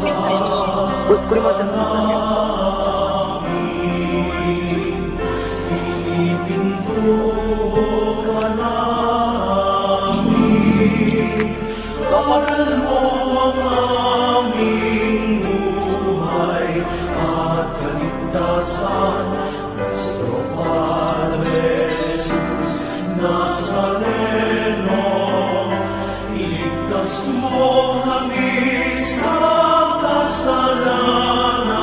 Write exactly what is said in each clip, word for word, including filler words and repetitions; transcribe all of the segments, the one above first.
Ku-, kulimasinan. Aral mo ang aming buhay at kaligtasan, Nuestro Padre Jesus Nazareno. Iligtas mo kami sa kasalanan.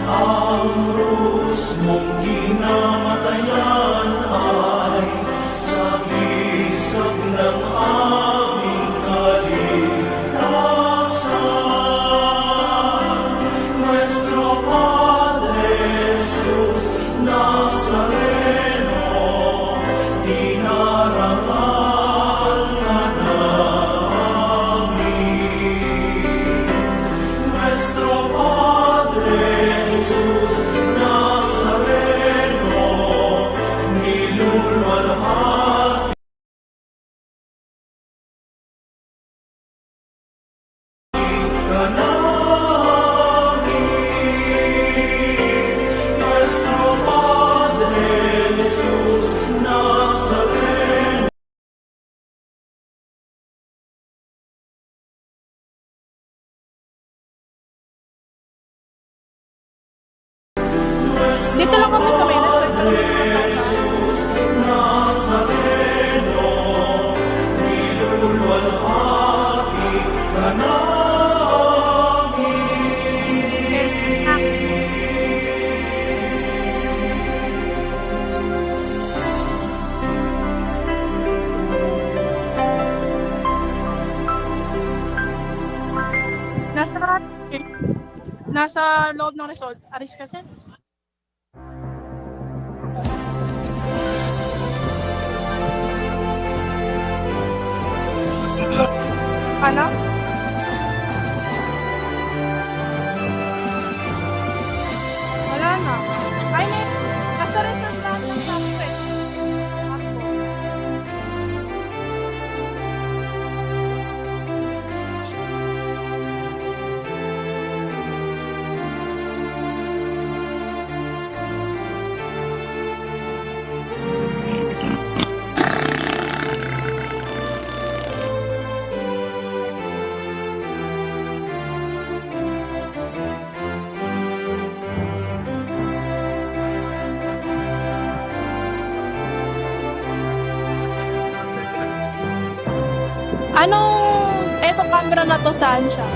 Ang krus mong kinamatayan ay sagisag ng aming kaligtasan. Nuestro Padre Jesus Nazareno, dinarangal ka namin. Nuestro Padre Jesus Nazareno, niluluwalhati ka namin. Nuestro Padre Jesus Nazareno. Dito lang kami sa may Nasa, nasa loob ng resort. Aris kasi. Ano? Wala na. Ay, may, nasa resort lahat ng software. Anong, eto, kamera na to, saan siya?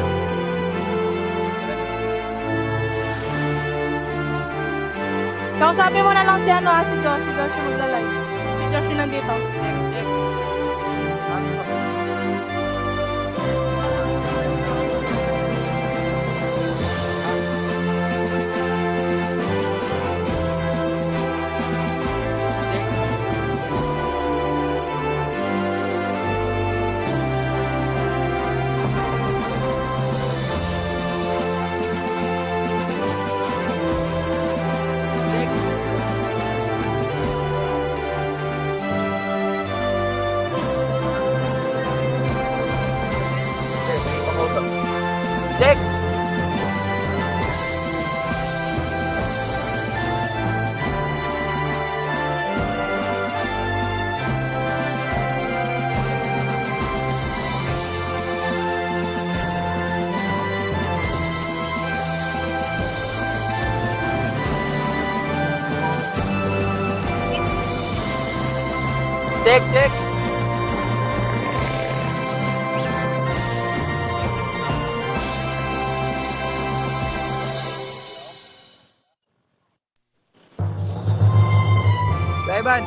Kausapin mo na lang si ano, ah, si Josh. Si Josh yung magla-live. Si Josh yung nandito. Check. Check, check. Laiban.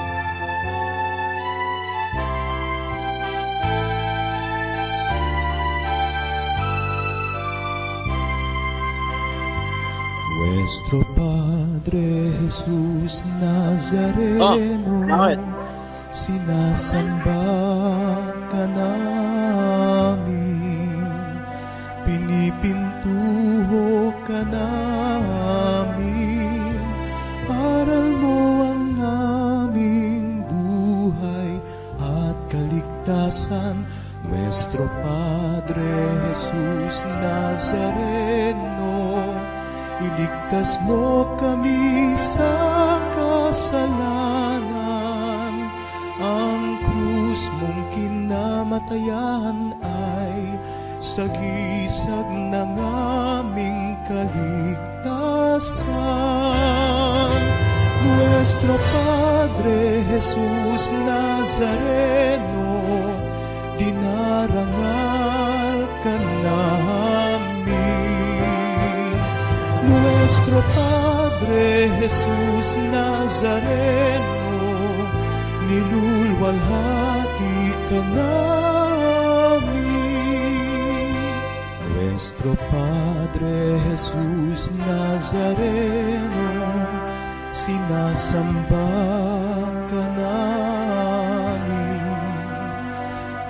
Nuestro Padre Jesus Nazareno, oh, bakit? Sinasamba ka namin, pinipintuho ka namin, aral mo ang aming buhay at kaligtasan. Nuestro Padre Jesus Nazareno, iligtas mo kami sa kasalanan. Ang krus mong kinamatayan ay sagisag ng aming kaligtasan. Nuestro Padre Jesus Nazareno, dinarangal ka namin. Nuestro Padre Jesus Nazareno, niluluwalhati ka namin. Nuestro Padre Jesus Nazareno, sinasamba ka namin,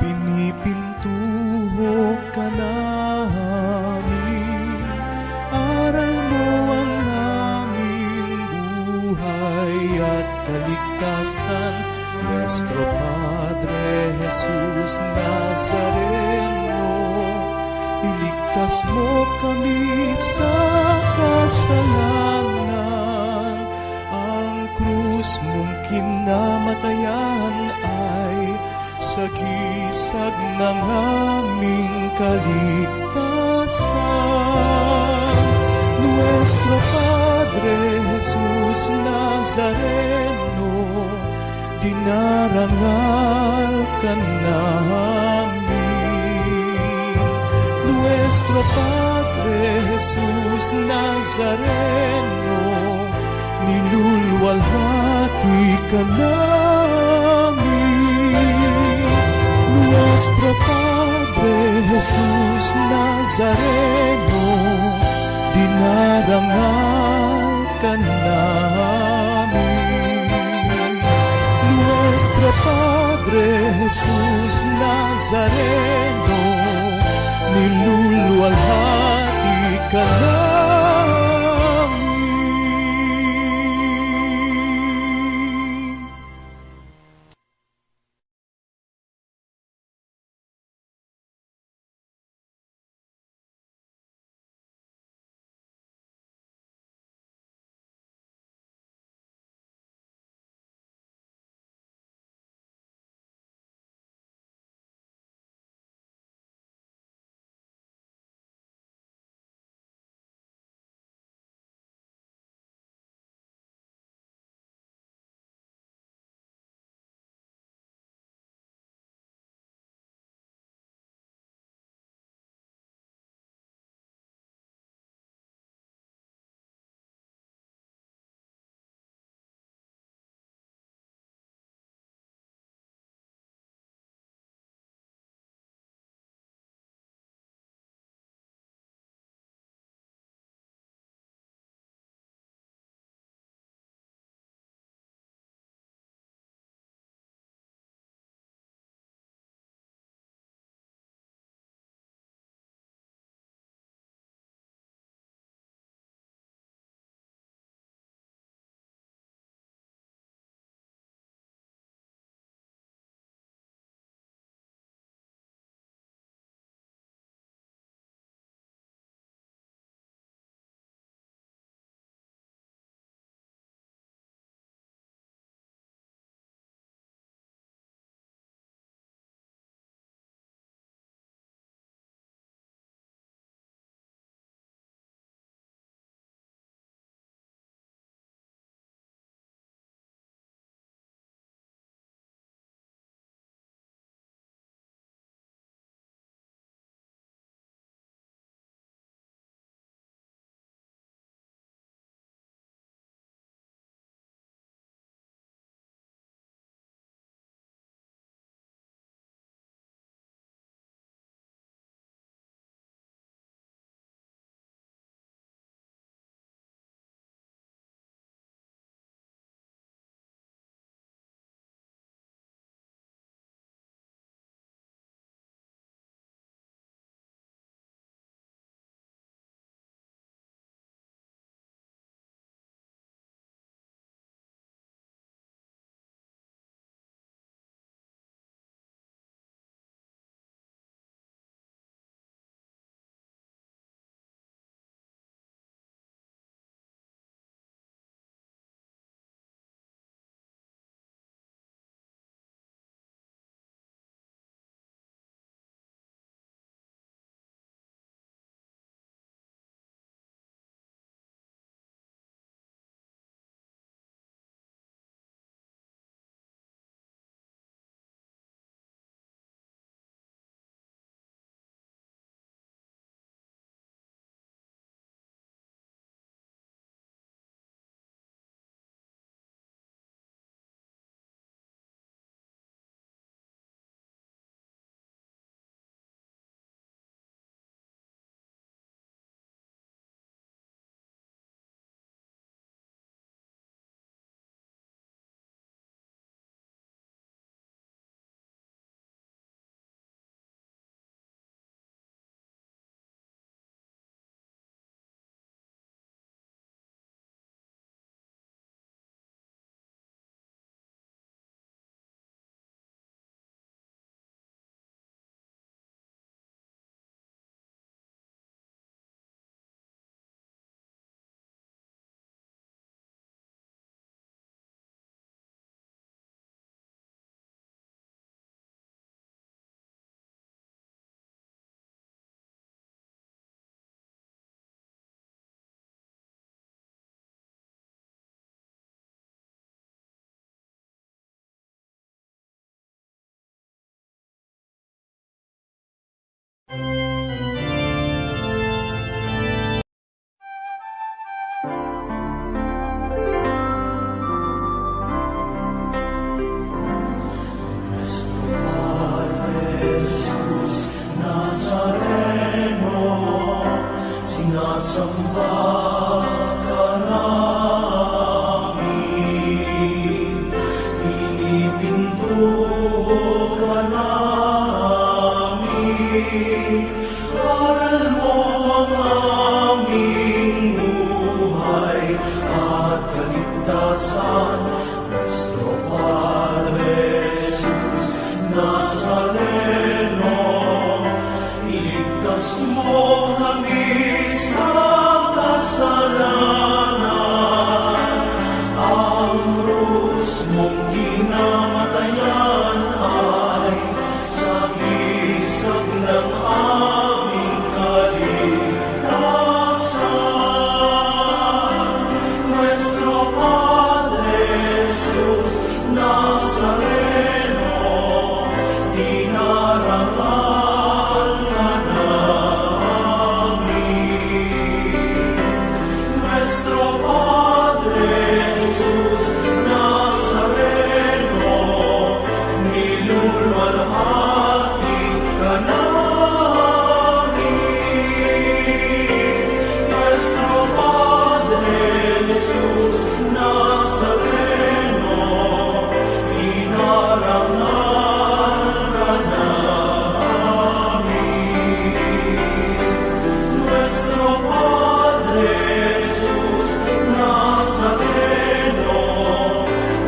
pinipintuho ka namin, aral mo ang aming buhay at kaligtasan. Nuestro Padre Jesus Nazareno, iligtas mo kami sa kasalanan. Ang krus mong kinamatayan ay sagisag ng aming kaligtasan. Nuestro Padre Jesus Nazareno, dinarangal ka namin. Nuestro Padre Jesus Nazareno, niluluwalhati ka namin. Nuestro Padre Jesus Nazareno, dinarangal ka namin. Nuestro Padre Jesus Nazareno, niluluwalhati ka namin. Samba ka namin, pinipintuho ka namin, aral mo ang aming buhay at kaligtasan. Nuestro Padre Jesus Nazareno, iligtas mo kami sa kasalanan. Ang krus mong kinamatayan ay sagisag ng aming kaligtasan. Nuestro Padre Jesus Nazareno, dinarangal ka namin. Nuestro Padre Jesus Nazareno, niluluwalhati ka namin. Nuestro Padre Jesus Nazareno, dinarangal ka namin. Nuestro Padre Jesus Nazareno,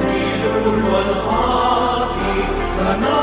niluluwalhati ka namin.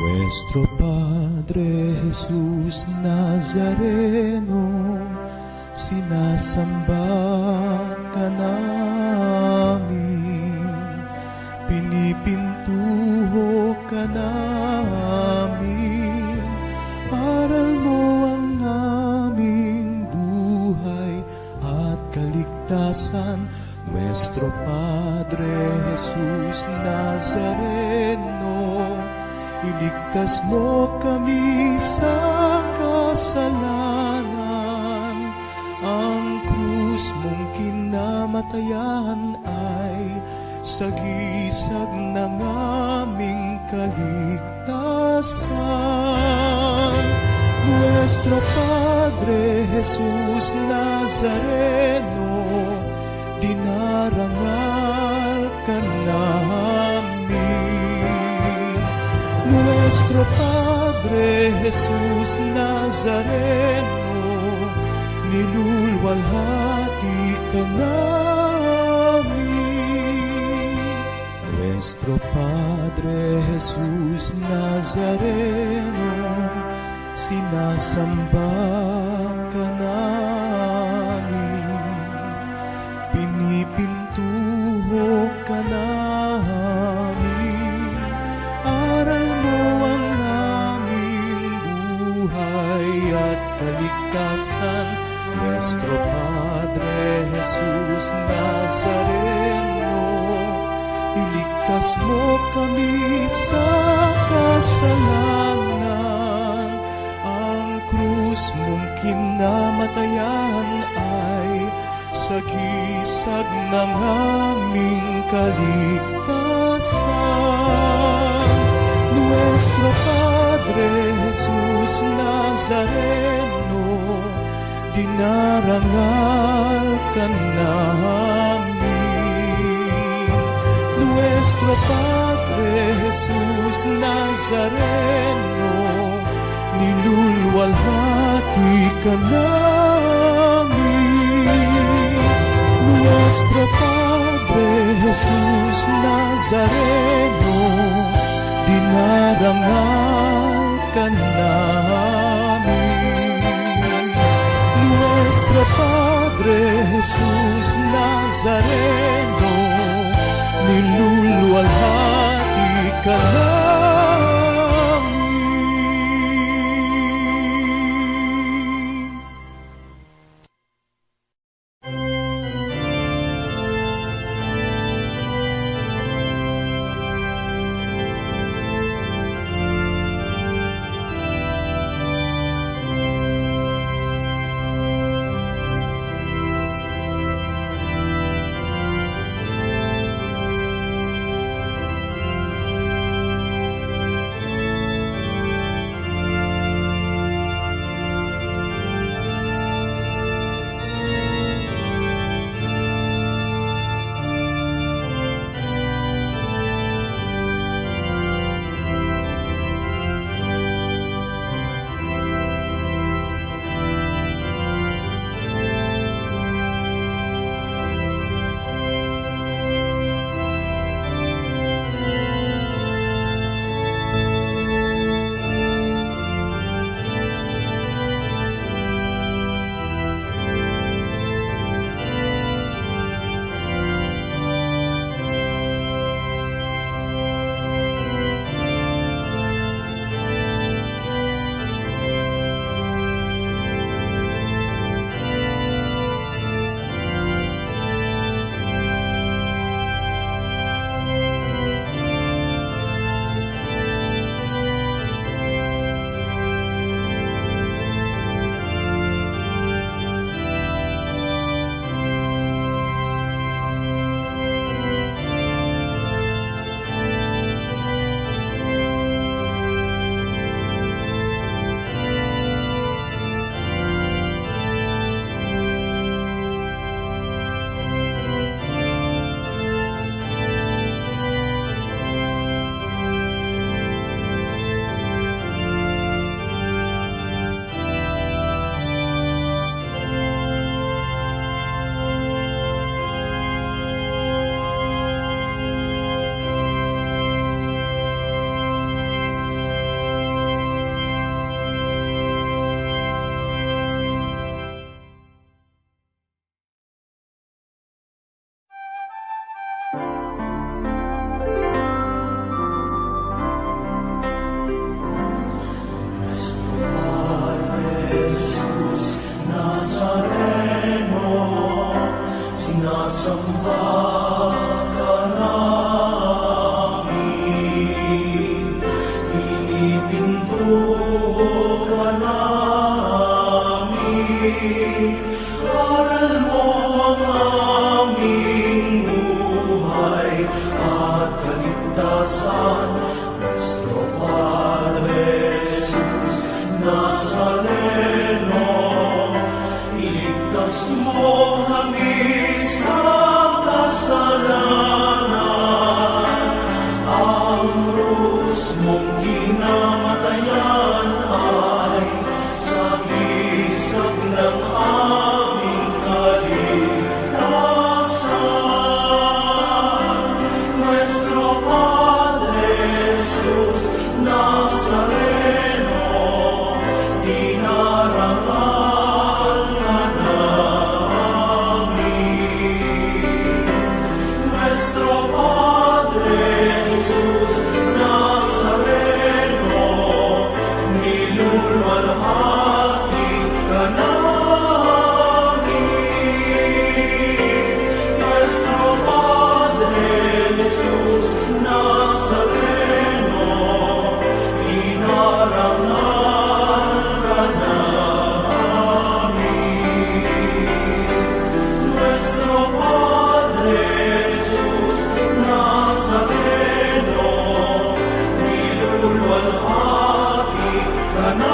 Nuestro Padre Jesus Nazareno, sinasamba ka namin, pinipintuho ka namin, aral mo ang aming buhay at kaligtasan. Nuestro Padre Jesus Nazareno, iligtas mo kami sa kasalanan. Ang krus mung kinamatayan ay sagisag ng aming kaligtasan. Nuestro Padre Jesus Nazareno, dinarangal ka namin. Nuestro Padre Jesus Nazareno, niluluwalhati ka namin. Nuestro Padre Jesus Nazareno, sinasamba ka namin, pinipintuho ka namin, aral mo ang aming buhay at kaligtasan. Nuestro Padre Jesus Nazareno, iligtas mo kami sa kasalanan. Ang krus mong kinamatayan ay sagisag ng aming kaligtasan. Nuestro Padre Jesus Nazareno, dinarangal ka namin. Nuestro Padre Jesus Nazareno, niluluwalhati ka namin. Nuestro Padre Jesus Nazareno, dinarangal ka namin. Nuestro Padre Jesus Nazareno, niluluwalhati ka namin. at kaligtasan, nuestro Padre Jesus Nazareno, iligtas mo kami sa kasalanan. Ang krus mong kinamatayan ay sagisag ng aming kaligtasan. Nuestro Padre Jesus Nazareno, dinarangal ka namin. Nuestro Padre Jesus Nazareno, niluluwalhati ka namin. Nuestro Padre Jesus Nazareno, dinarangal ka namin. Nuestro Padre Jesus Nazareno, niluluwalhati ka namin.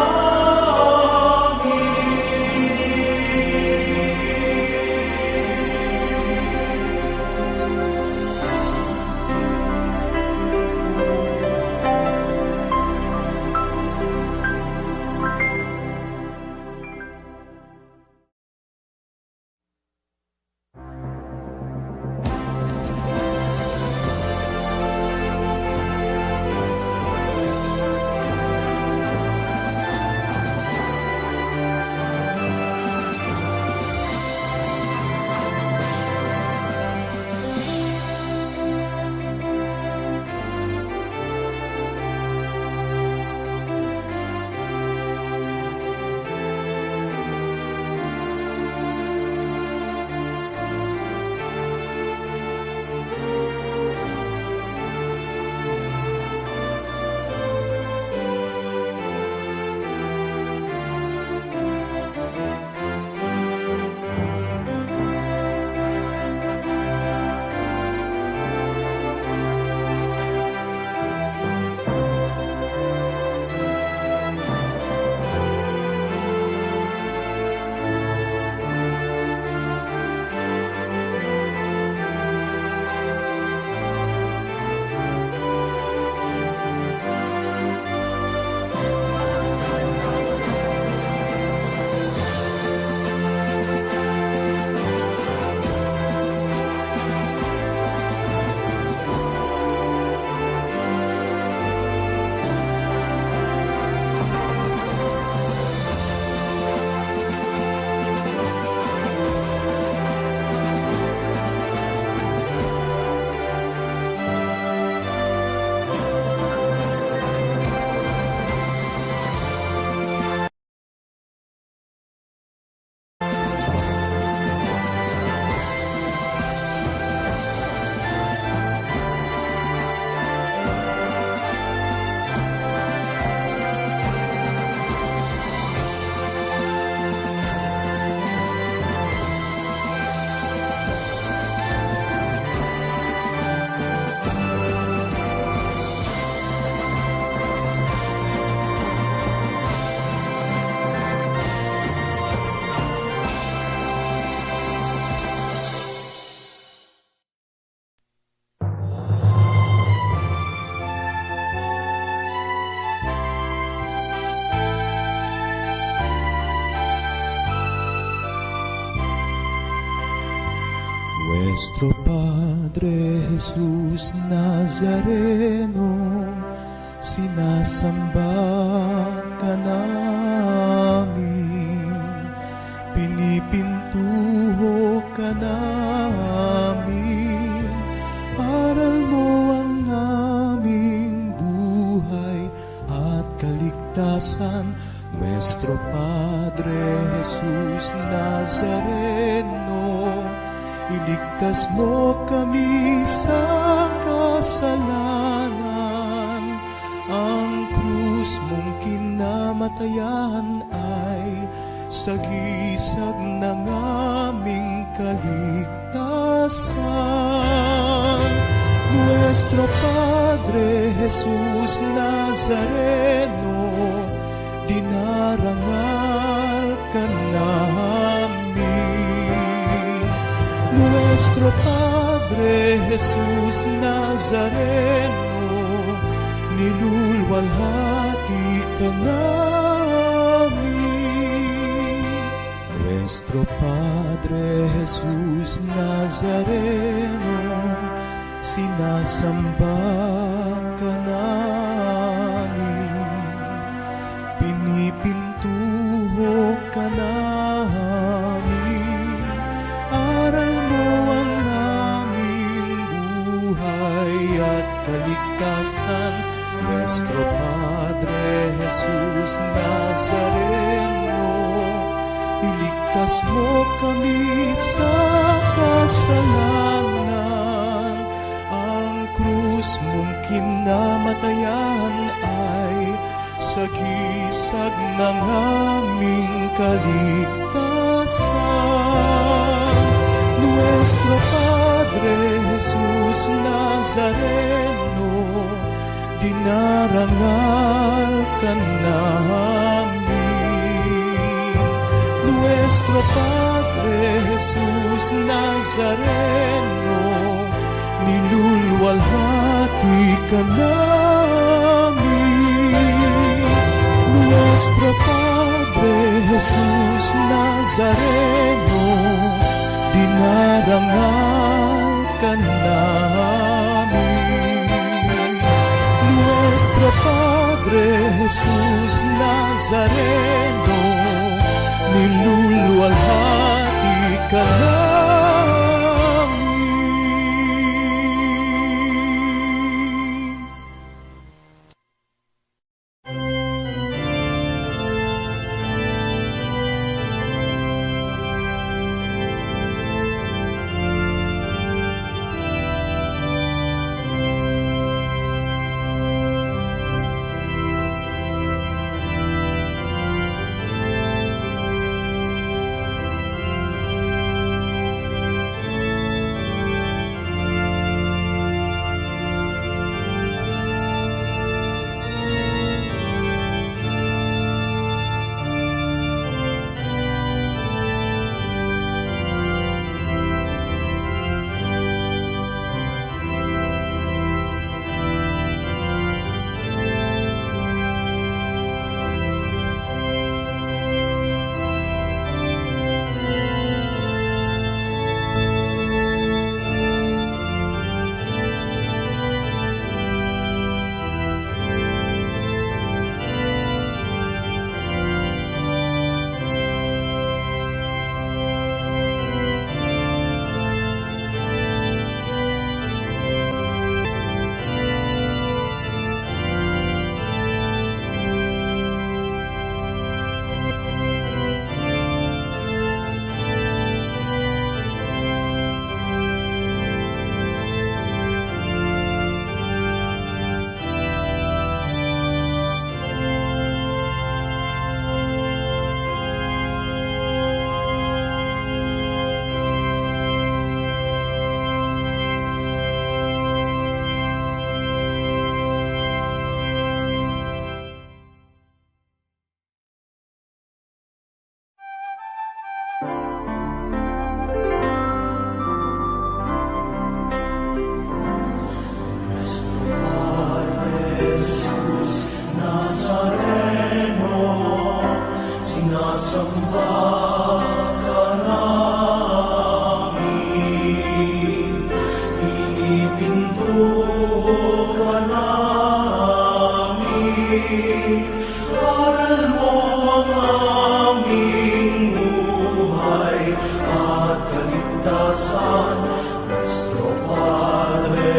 Nuestro Padre Jesus Nazareno, sinasamba ka namin, pinipintuho ka namin, aral mo ang aming buhay at kaligtasan. Nuestro Padre Jesus Nazareno, iligtas mo kami sa kasalanan. Ang krus mong kinamatayan ay sagisag ng aming kaligtasan. Nuestro Padre Jesus Nazareno, dinarangal ka namin. Nuestro Padre Jesus Nazareno, niluluwalhati ka namin. Nuestro Padre Jesus Nazareno, sinasamba ka namin, pinipintuho ka namin, aral mo ang aming buhay at kaligtasan. Nuestro Padre Jesus Nazareno, iligtas mo kami sa kasalanan. Ang krus mong kinamatayan ay sagisag ng aming kaligtasan. Nuestro Padre Jesus Nazareno, dinarangal ka namin. Nuestro Padre Jesus Nazareno, niluluwalhati ka namin. Nuestro Padre Jesus Nazareno, dinarangal ka namin. Nuestro Padre Jesus Nazareno, niluluwalhati ka namin. Nuestro Padre Jesus Nazareno, sinasamba ka namin, pinipintuho ka namin, aral mo ang aming buhay at kaligtasan. Nuestro Padre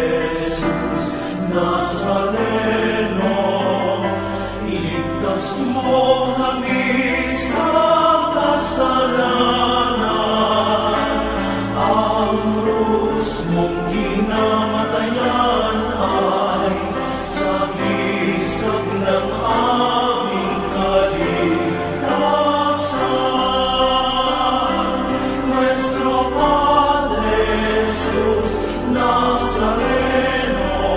Jesus Nazareno, iligtas mo kami sa kasalanan. Ang krus mong kinamatayan ay sagisag ng aming kaligtasan. Nuestro Padre Jesus Nazareno,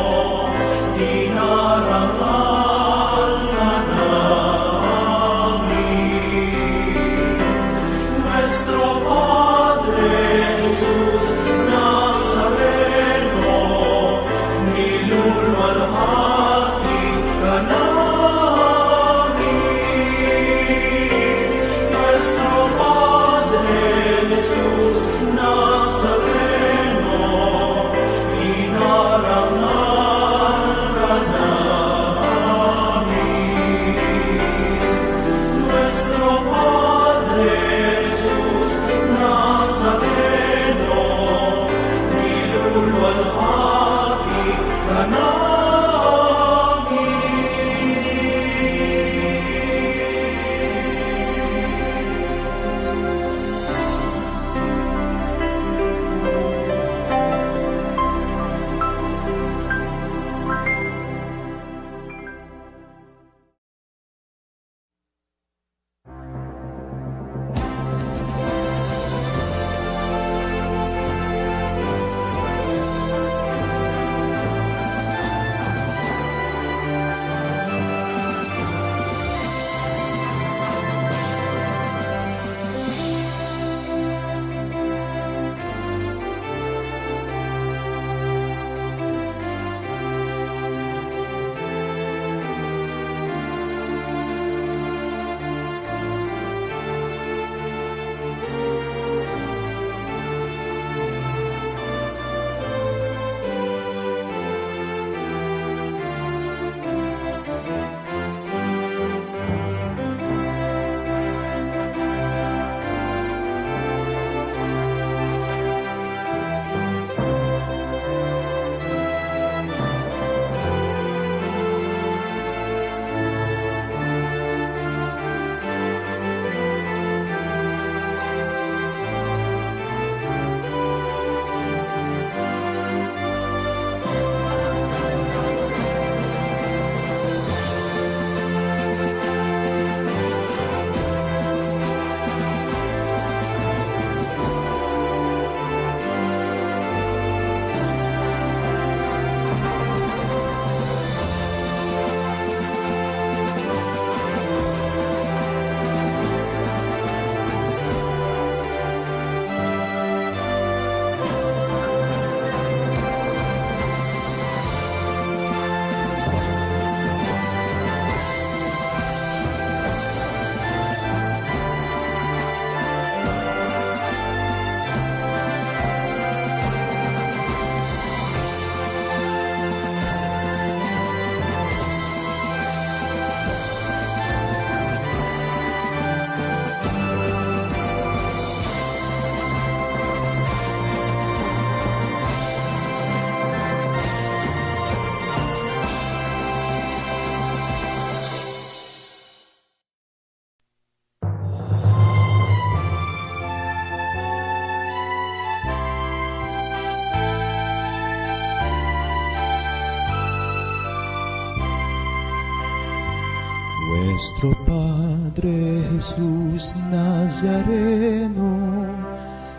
Nuestro Padre Jesus Nazareno,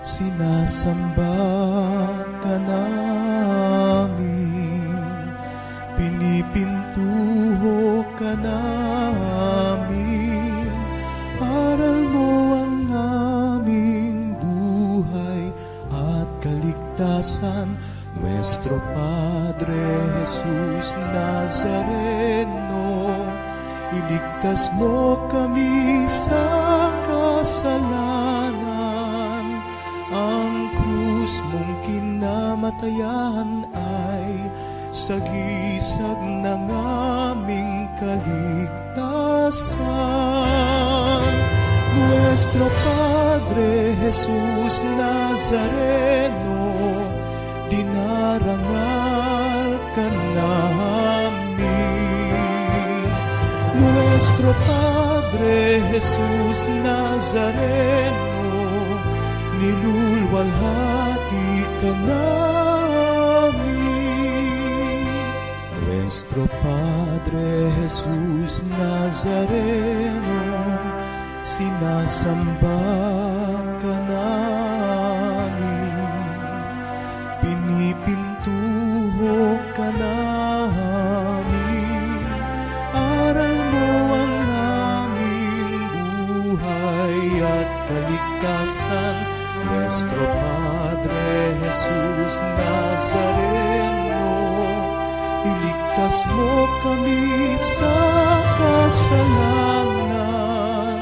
sinasamba ka namin, pinipintuho ka namin, aral mo ang aming buhay at kaligtasan. Nuestro Padre Jesus Nazareno, iligtas mo kami sa kasalanan. Ang krus mong kinamatayan ay sagisag ng aming kaligtasan. Nuestro Padre Jesus Nazareno, dinarangal ka namin. Nuestro Padre Jesus Nazareno, niluluwalhati ka namin. Nuestro Padre Jesus Nazareno, sinasamba ka namin, pinipintuho ka namin, aral mo ang aming buhay at kaligtasan. Nuestro Padre Jesus Nazareno, iligtas mo kami sa kasalanan.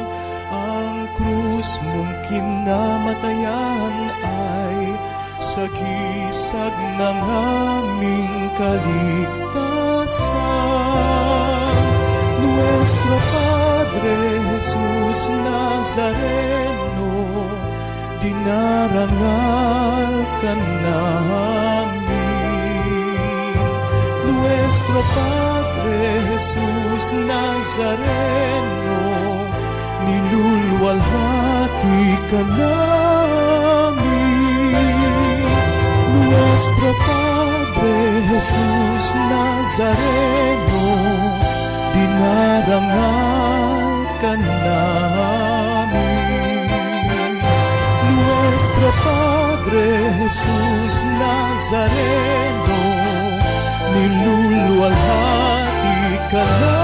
Ang krus mong kinamatayan ay sagisag ng aming kaligtasan. Nuestro Padre Jesus Nazareno, dinarangal ka namin. Nuestro Padre Jesus Nazareno, niluluwalhati ka namin. Nuestro Padre Jesus Nazareno, dinarangal ka namin. Nuestro Padre Jesus Nazareno, niluluwalhati ka namin.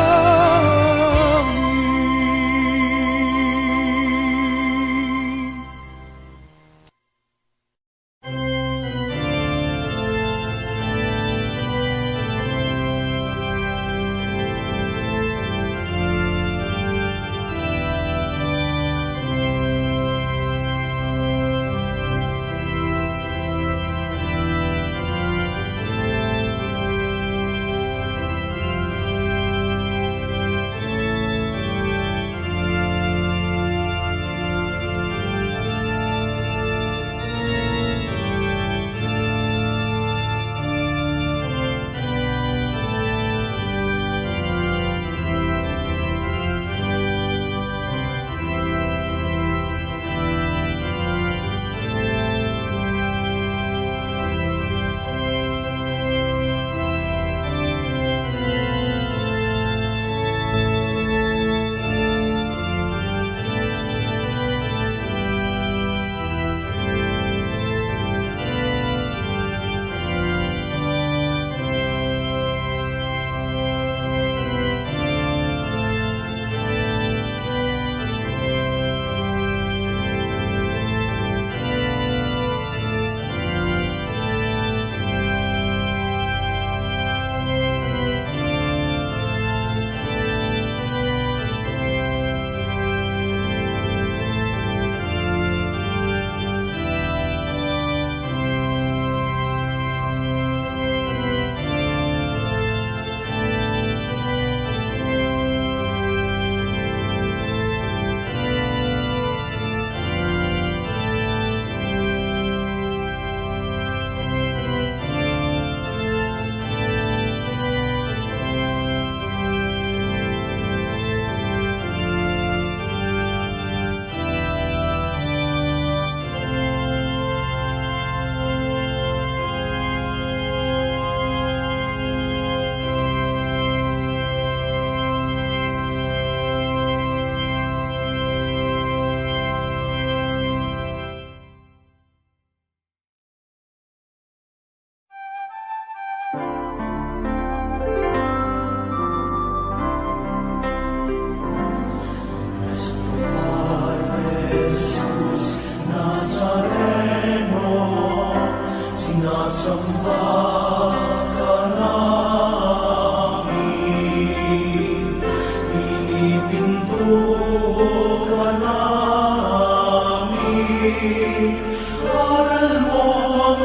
Aral mo ang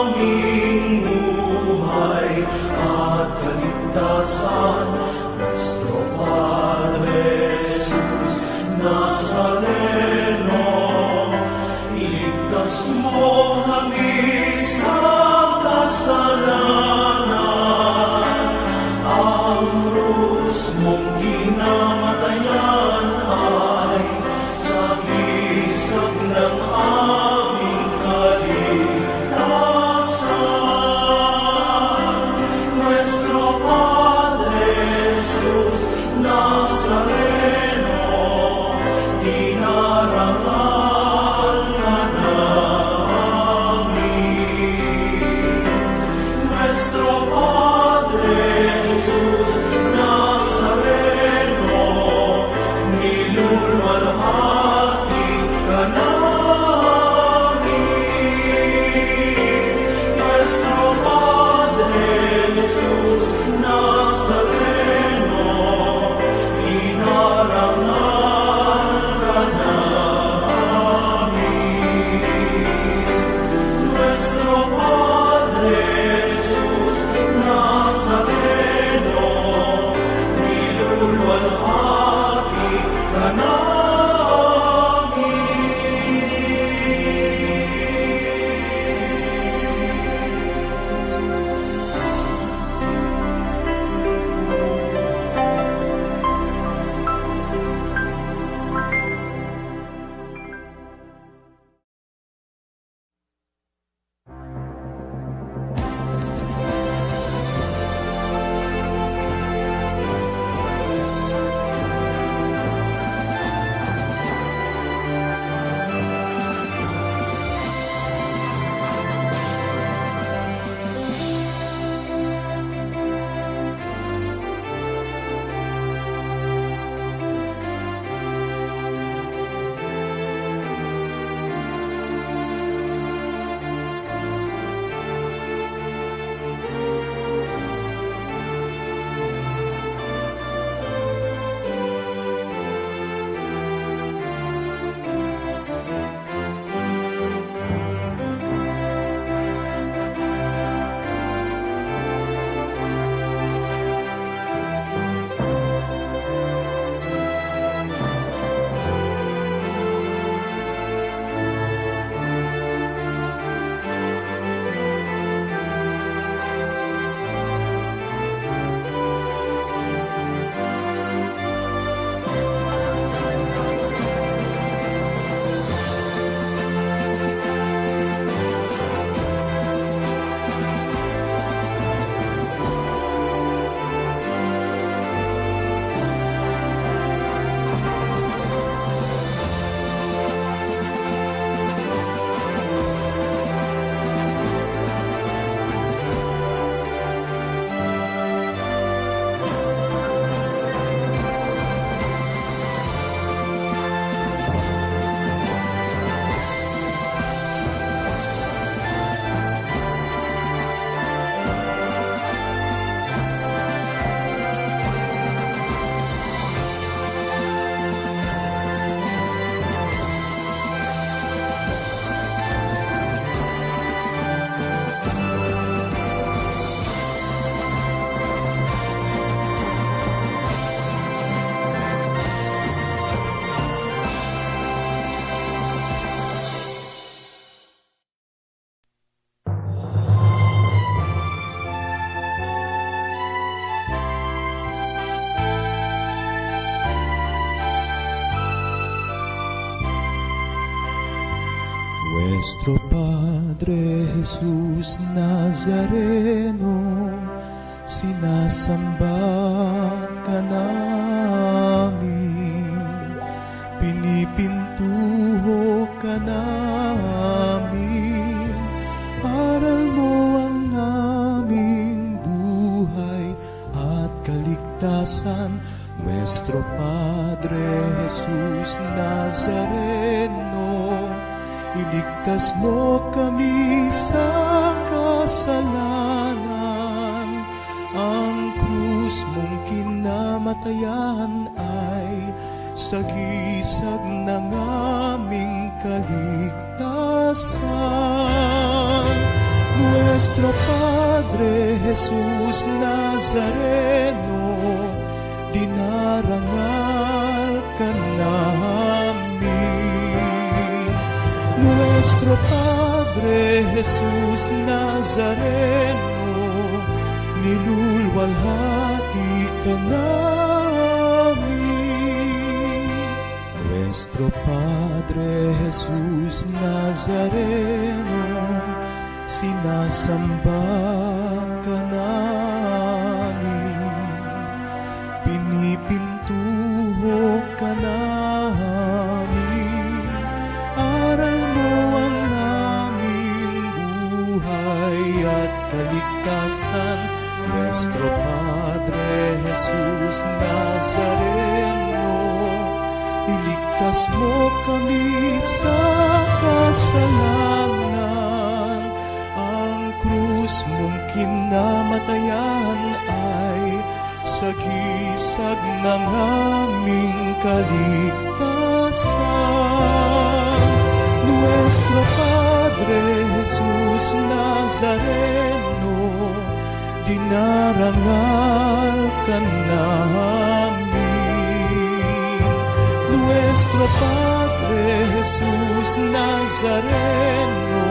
aming buhay at kaligtasan, nuestro Padre Jesus Nazareno. Iligtas mo kami sa kasalanan. Ang krus mong kinamatayan ay sagisag ng aming kaligtasan. Nuestro Padre Jesus Nazareno, dinarangal ka namin. Nuestro Padre Jesus Nazareno, niluluwalhati ka namin. Nuestro Padre Jesus Nazareno, dinarangal ka namin. Nuestro Padre Jesus Nazareno, niluluwalhati ka namin. Nuestro Padre Jesus Nazareno, sinasamba ka namin, pinipintuho ka namin, aral mo ang aming buhay at kaligtasan. Nuestro Padre Jesus Nazareno, iligtas mo kami sa kasalanan. Ang krus mong kinamatayan ay Sagisag na ngaming kaligtasan, Nuestro Padre Jesus Nazareno, dinarangal ka namin. Nuestro Padre Jesus Nazareno, niluluwalhati ka namin. Nuestro Padre Jesus Nazareno, sinasamba ka namin, pinipintuho ka namin, aral mo ang aming buhay at kaligtasan, Nuestro Padre Jesus Nazareno, iligtas mo kami sa kasalanan. Ang krus mong kinamatayan ay sagisag ng aming kaligtasan. Nuestro Padre Jesus Nazareno, dinarangal ka namin. Nuestro Padre Jesus Nazareno,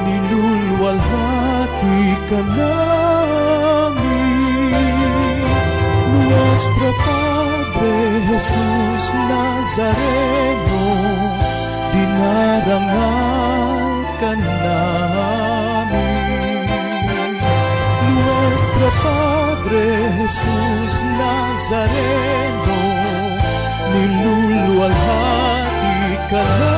niluluwalhati ka namin. Nuestro Padre Jesus Nazareno, dinarangal ka namin. Nuestro Padre Jesus Nazareno, niluluwalhati ka namin.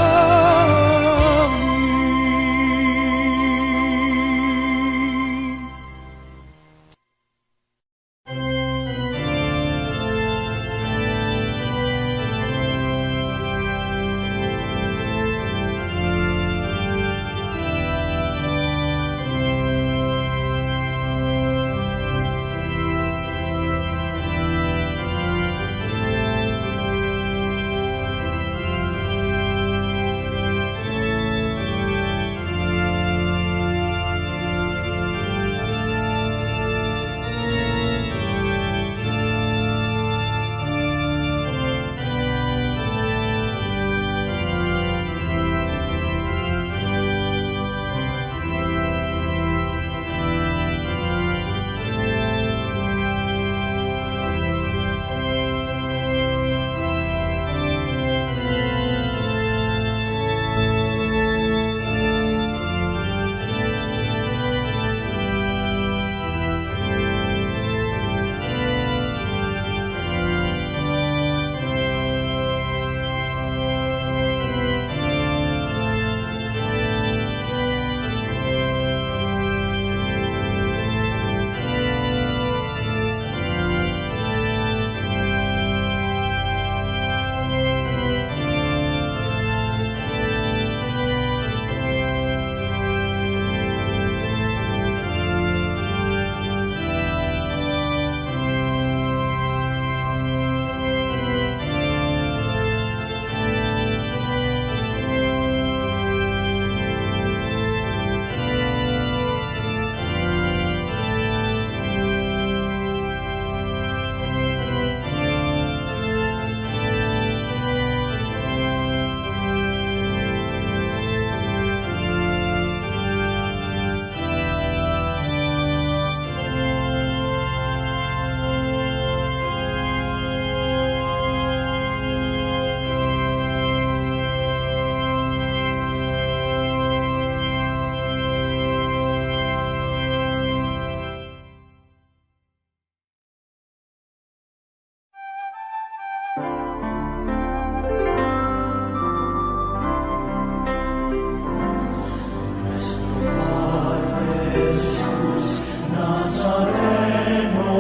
Nazareno,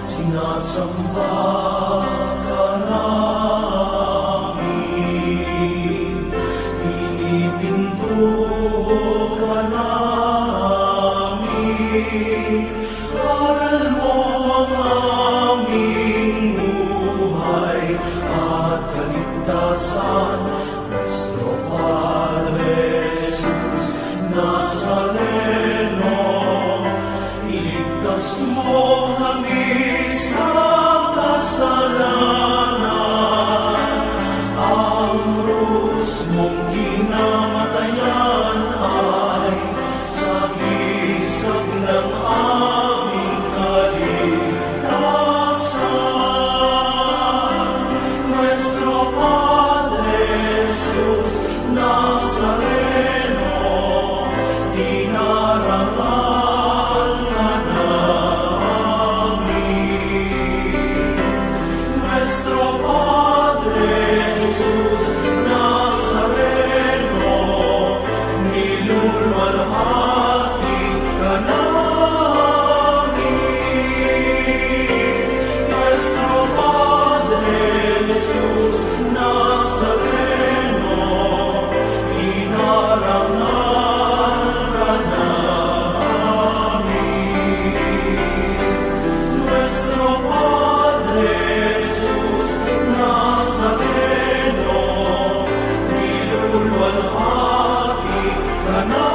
sinasamba ka namin, pinipintuho ka namin, aral mo ang aming buhay. Jesus Nazareno, miluluwalhati ka namin. Nuestro Padre Jesus Nazareno, dinarangal ka namin. Nuestro Padre Jesus Nazareno, miluluwalhati ka namin.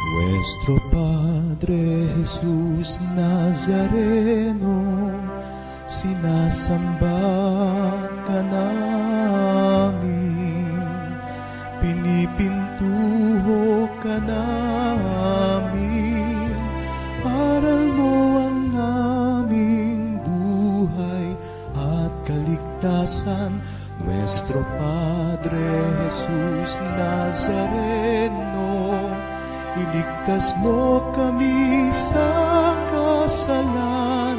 Nuestro Padre Jesus Nazareno, sinasamba ka namin, pinipintuho ka namin, aral mo ang aming buhay at kaligtasan. Nuestro Padre Jesus Nazareno, iligtas mo kami sa kasalanan.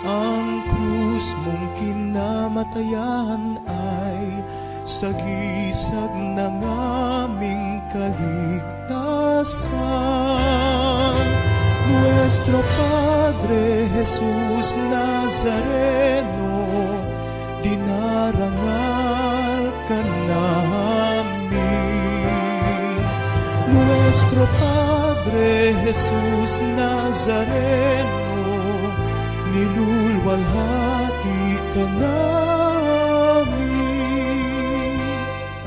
Ang krus mong kinamatayan ay sagisag ng aming kaligtasan. Nuestro Padre Jesus Nazareno, dinarangal ka namin. Nuestro Padre Jesus Nazareno, niluluwalhati ka namin.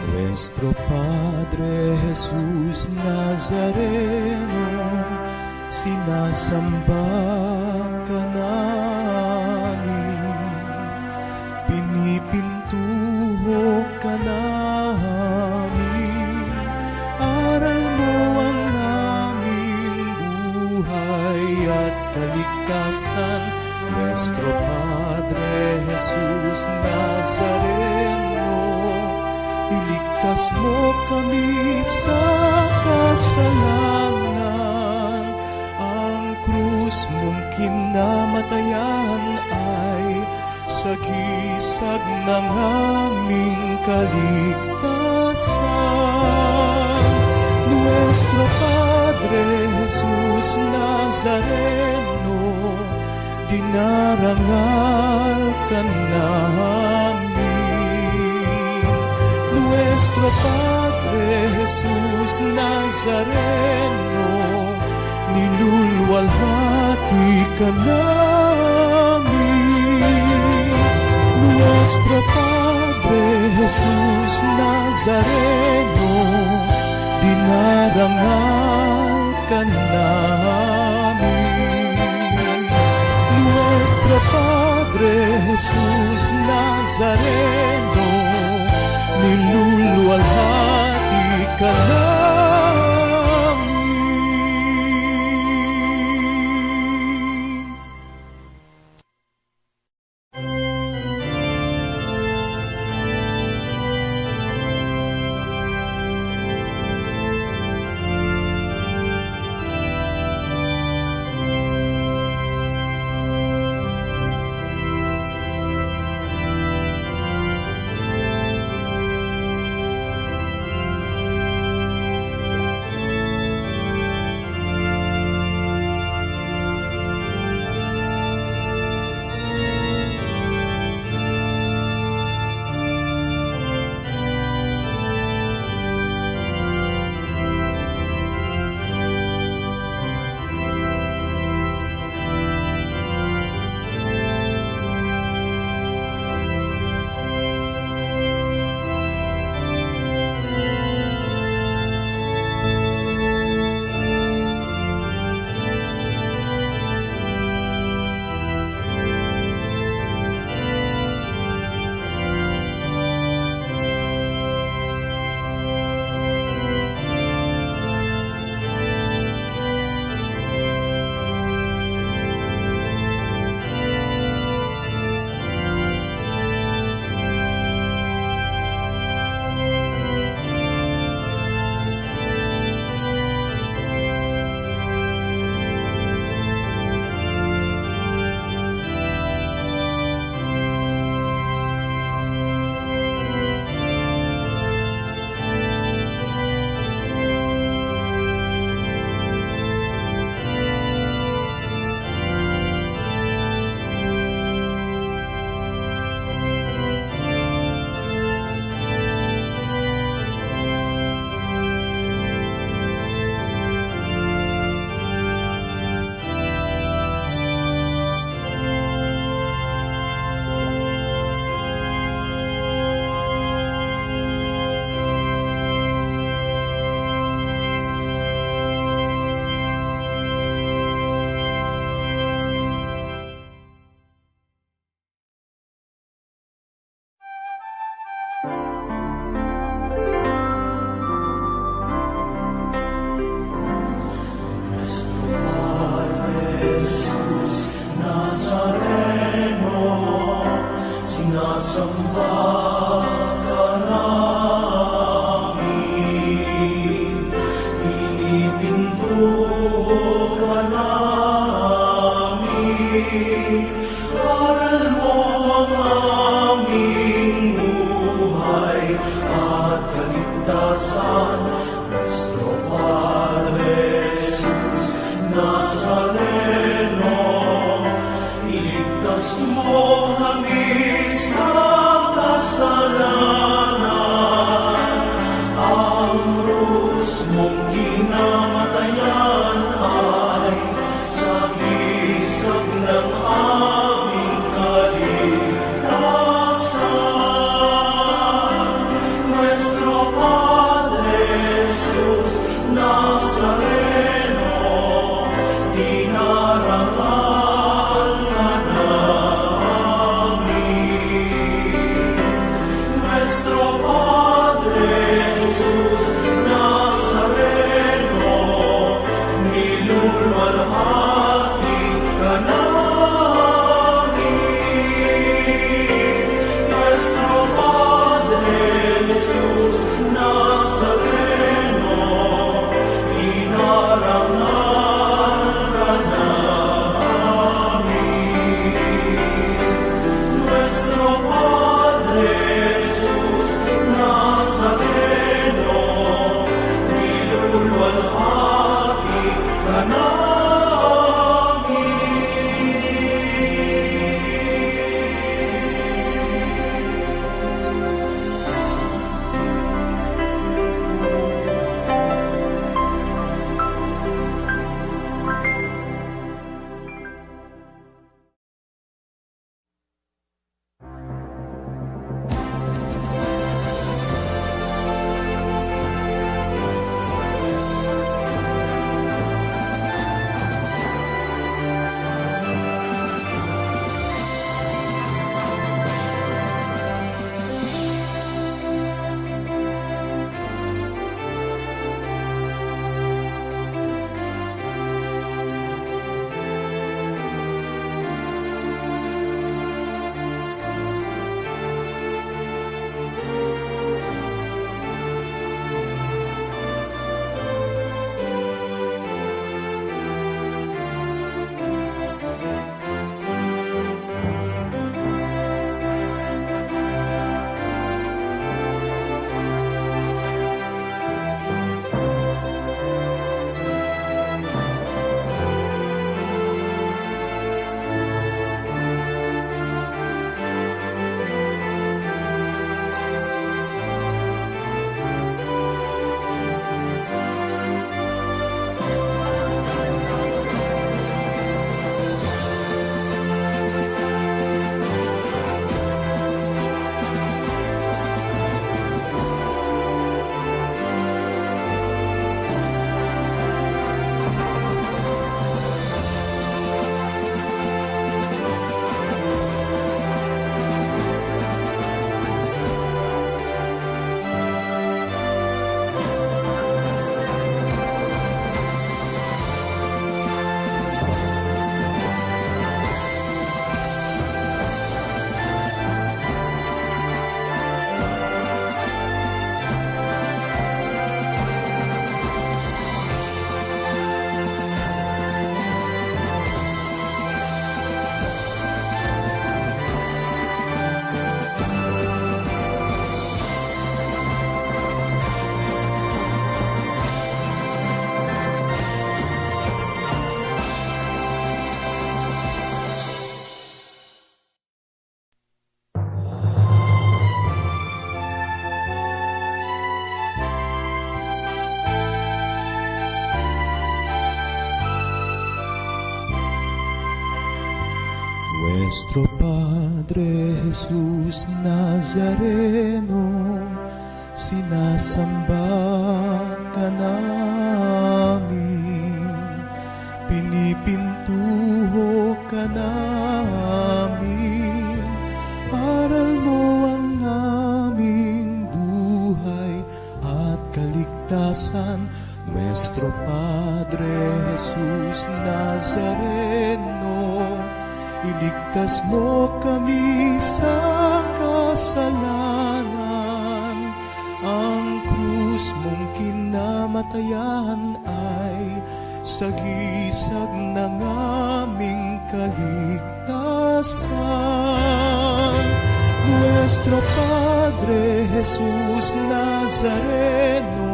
Nuestro Padre Jesus Nazareno, sinasamba ka namin, pinipintuho ka namin, aral mo ang aming buhay at kaligtasan. Nuestro Padre Jesus Nazareno, iligtas mo kami sa kasalanan. Ang krus mong kinamatayan ay sagisag ng aming kaligtasan. Nuestro Padre Jesus Nazareno, dinarangal ka namin. Nuestro Padre Jesus Nazareno, niluluwalhati ka namin. Nuestro Padre Jesus Nazareno, dinarangal ka namin. Nuestro Padre Jesus Nazareno, niluluwalhati ka namin. Nuestro Padre Jesus Nazareno, sinasamba ka namin, pinipinto ka namin, aral mo ang aming buhay at kaligtasan. Nuestro Padre Jesus Nazareno, iligtas mo kami sa kasalanan. Ang krus mong kinamatayan ay sagisag ng aming kaligtasan. Nuestro Padre Jesus Nazareno, dinarangal ka namin. Nuestro Padre Jesus Nazareno, sinasamba ka namin, pinipintuho ka namin, aral mo ang aming buhay at kaligtasan. Nuestro Padre Jesus Nazareno, iligtas mo kami sa kasalanan. Ang krus mong kinamatayan ay sagisag ng aming kaligtasan. Nuestro Padre Jesus Nazareno,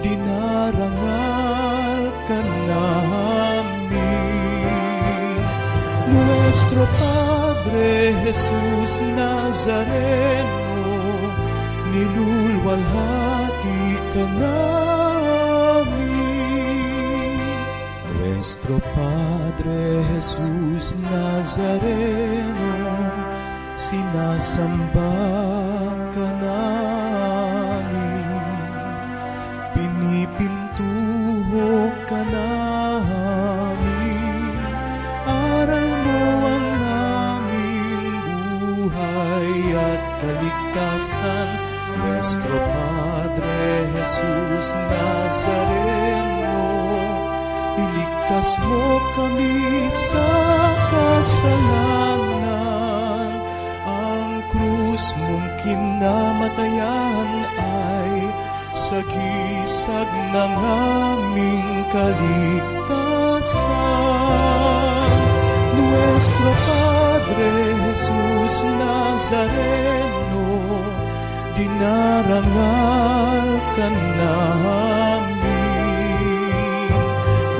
dinarangal ka namin. Nuestro Padre Jesus Nazareno, niluluwalhati ka namin. Nuestro Padre Jesus Nazareno, sinasamba ka namin, pinipintuho ka namin, aral mo ang aming buhay at kaligtasan. Nuestro Padre Jesus Nazareno, iligtas mo kami sa kasalanan. Ang krus mong kinamatayan ay sagisag ng aming kaligtasan. Nuestro Padre Jesus Nazareno, dinarangal ka namin.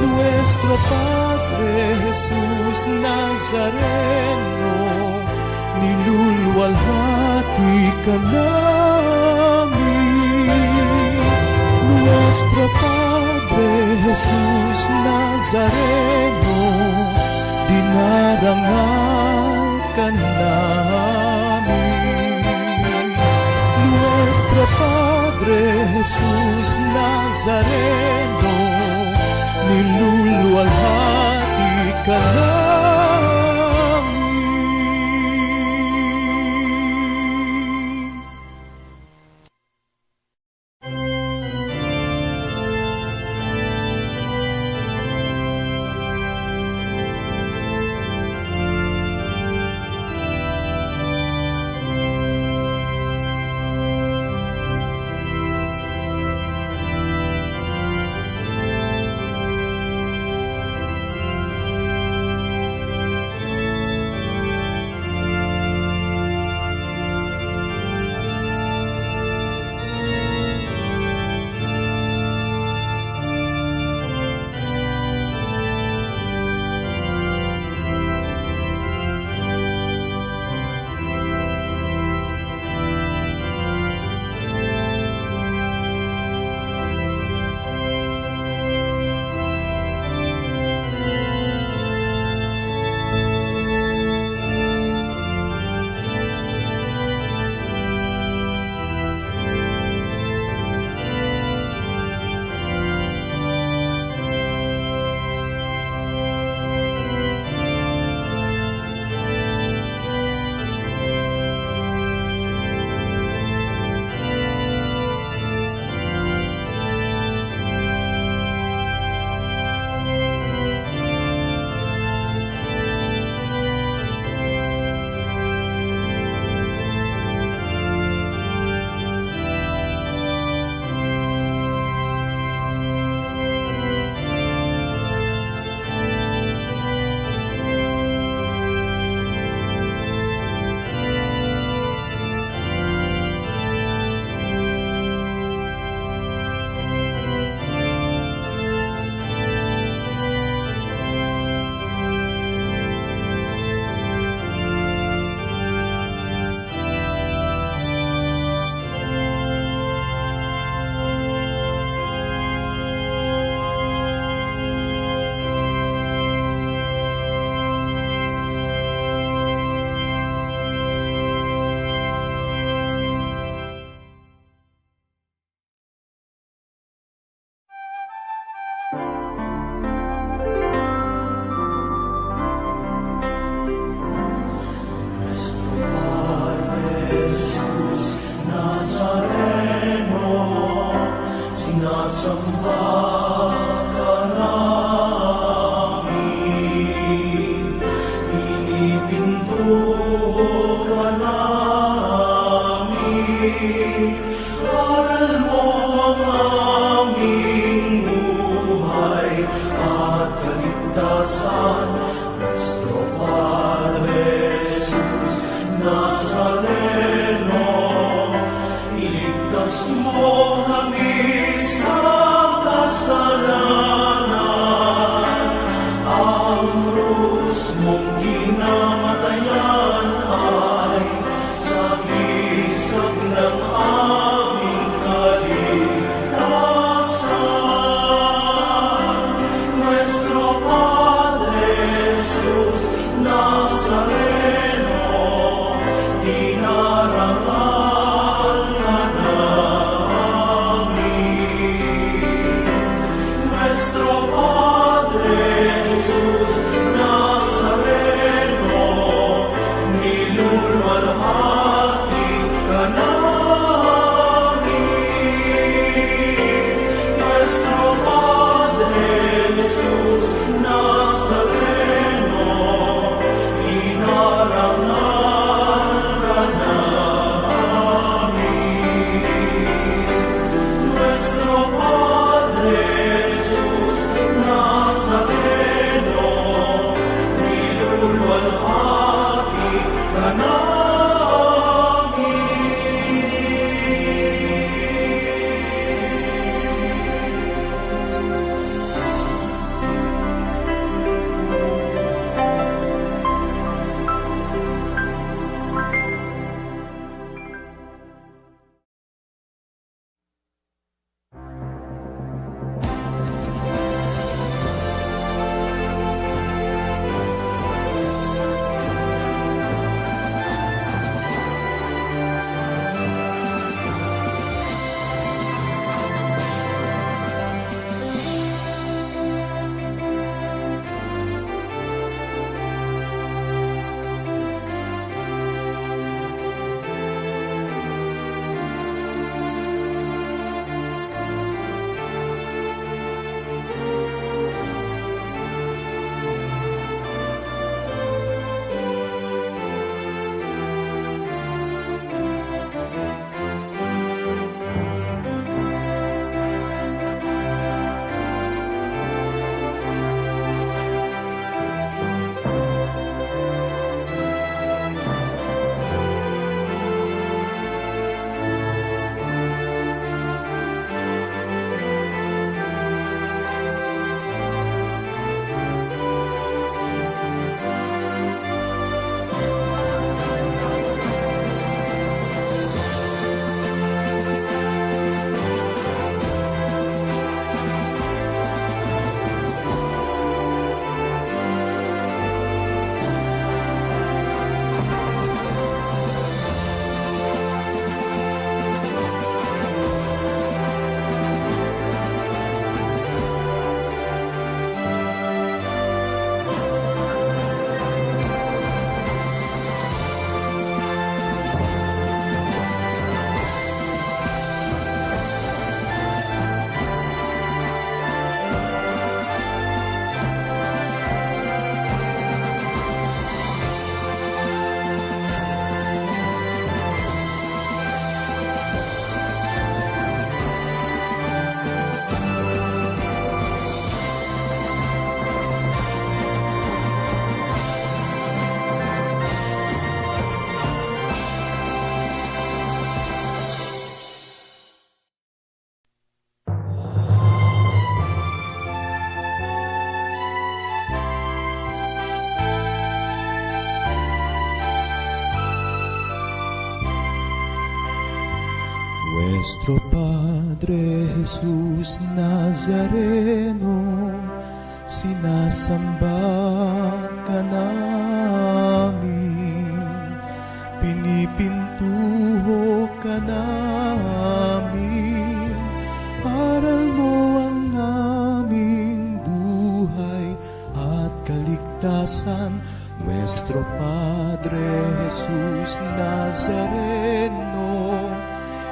Nuestro Padre Jesus Nazareno, niluluwalhati ka namin. Nuestro Padre Jesus Nazareno, dinarangal ka namin. Nuestro Padre Jesus Nazareno, niluluwalhati ka namin. Aral mo ang aming buhay at kaligtasan, nuestro Padre Jesus Nazareno. Iligtas mo kami sa kasalanan. Ang krus mong kinamatayan ay sagisag ng aming kaligtasan. Nuestro Padre Jesus Nazareno, dinarangal ka namin. Nuestro Padre Jesus Nazareno, niluluwalhati ka namin. Nuestro Padre Jesus Nazareno, dinarangal ka namin. Nuestro Padre Jesus Nazareno, niluluwalhati ka namin. Nuestro Padre Jesus Nazareno, sinasamba ka namin, pinipintuho ka namin, aral mo ang aming buhay at kaligtasan. Nuestro Padre Jesus Nazareno,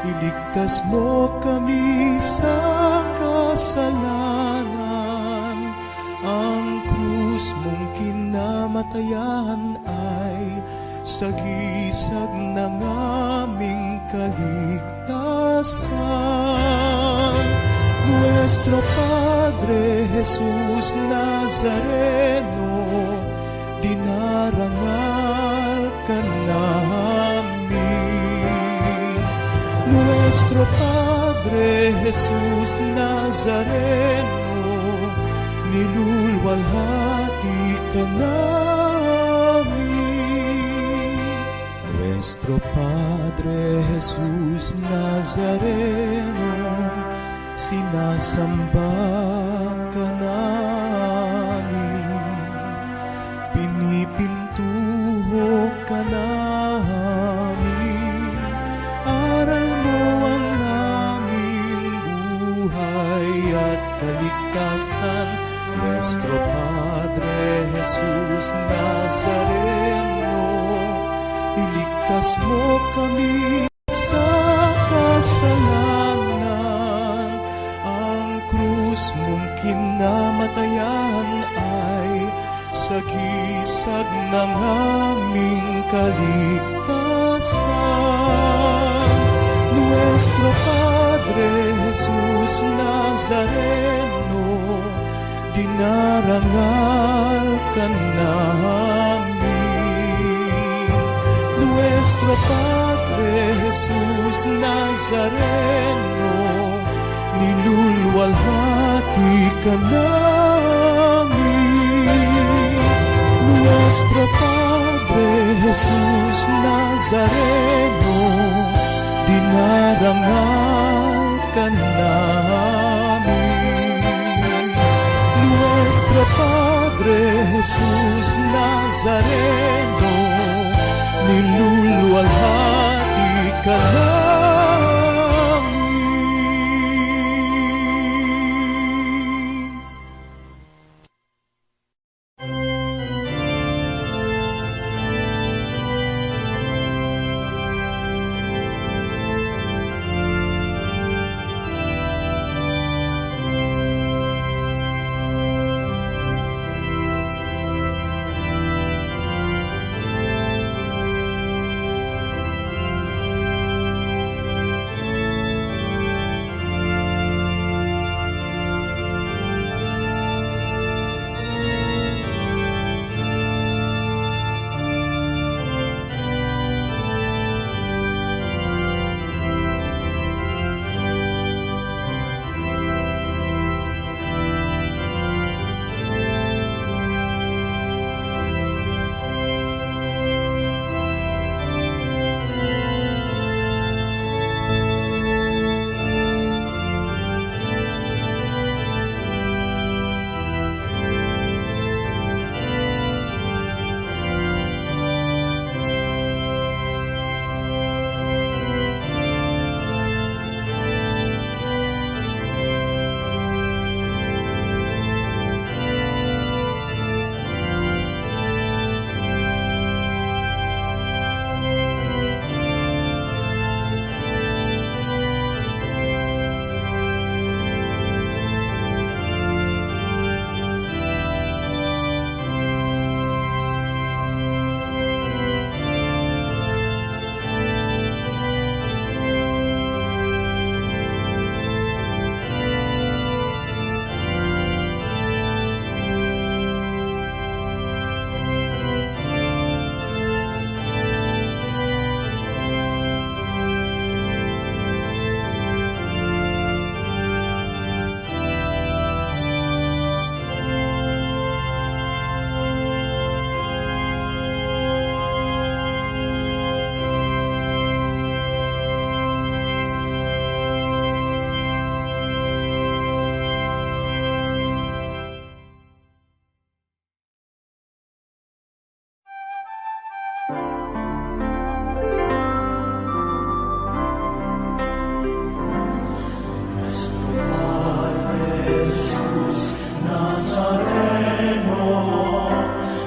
iligtas mo kami sa kasalanan. Ang krus mong kinamatayan ay Sagisag na ngaming kaligtasan, Nuestro Padre Jesus Nazareno, dinarangal ka namin. Nuestro Padre Jesus Nazareno, niluluwalhati ka namin. Nuestro Padre Jesus Nazareno, sinasamba ka namin, pinipintuho ka namin, aral mo ang aming buhay at kaligtasan. Nuestro Padre Jesus Nazareno, iligtas mo kami sa kasalanan. Ang krus mong kinamatayan ay sagisag na ngaming kaligtasan. Nuestro Padre Jesus Nazareno, dinarangal ka namin. Nuestro Padre Jesus Nazareno, niluluwalhati ka namin. Nuestro Padre Jesus Nazareno, dinarangal ka namin. Nuestro Padre Jesus Nazareno, niluluwalhati ka namin.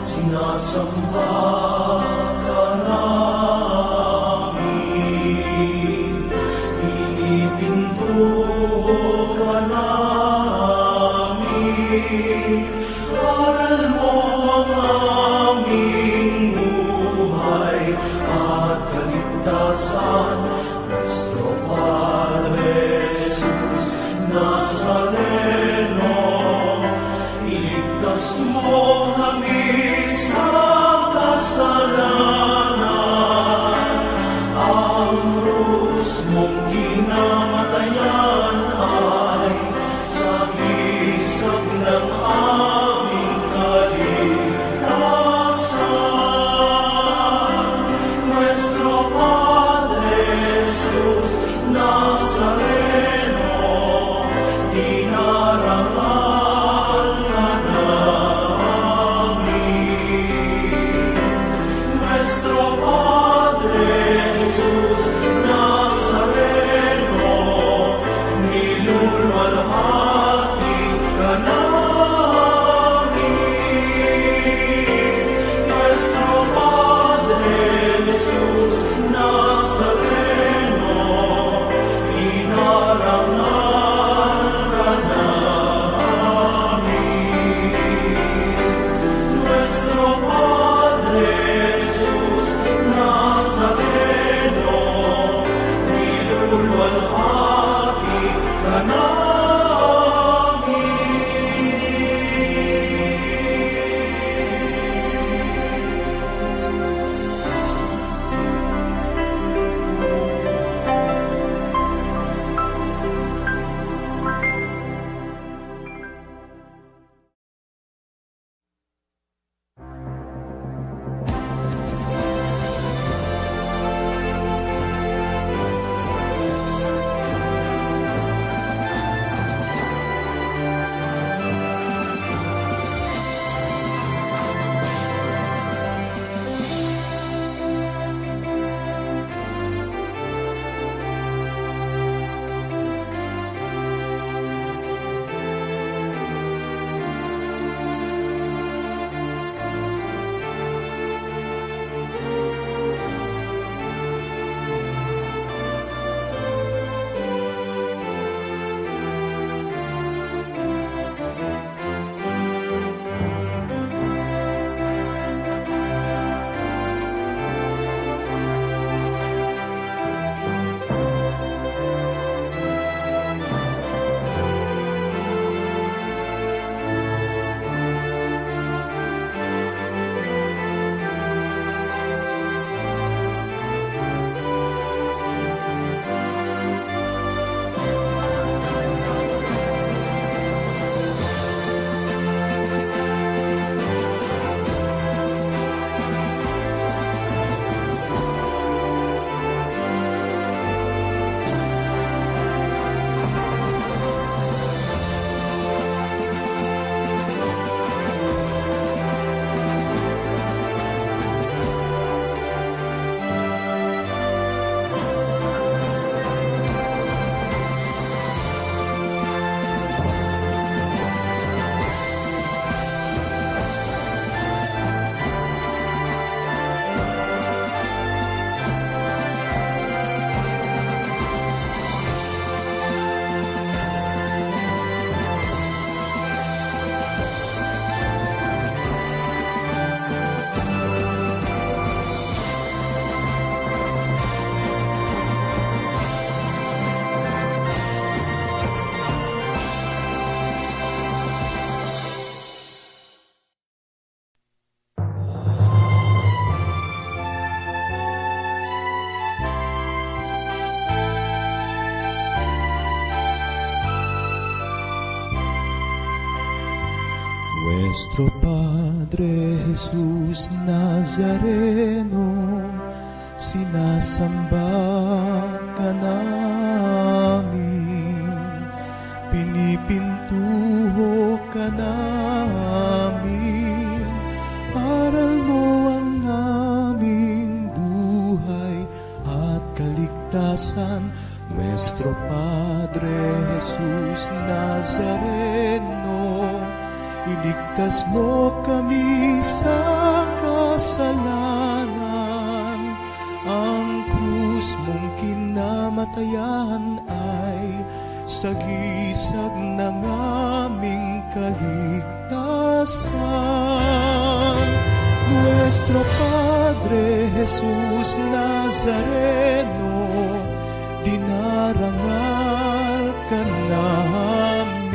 Sinasamba ka namin, pinipintuho ka namin, aral mo ang aming buhay. Nuestro Padre Jesus Nazareno, sinasamba ka namin, pinipintuho ka namin, aral mo ang aming buhay at kaligtasan. Nuestro Padre Jesus Nazareno, iligtas mo kami sa kasalanan. Ang krus mong kinamatayan ay sagisag ng aming kaligtasan. Nuestro Padre Jesus Nazareno, dinarangal ka namin.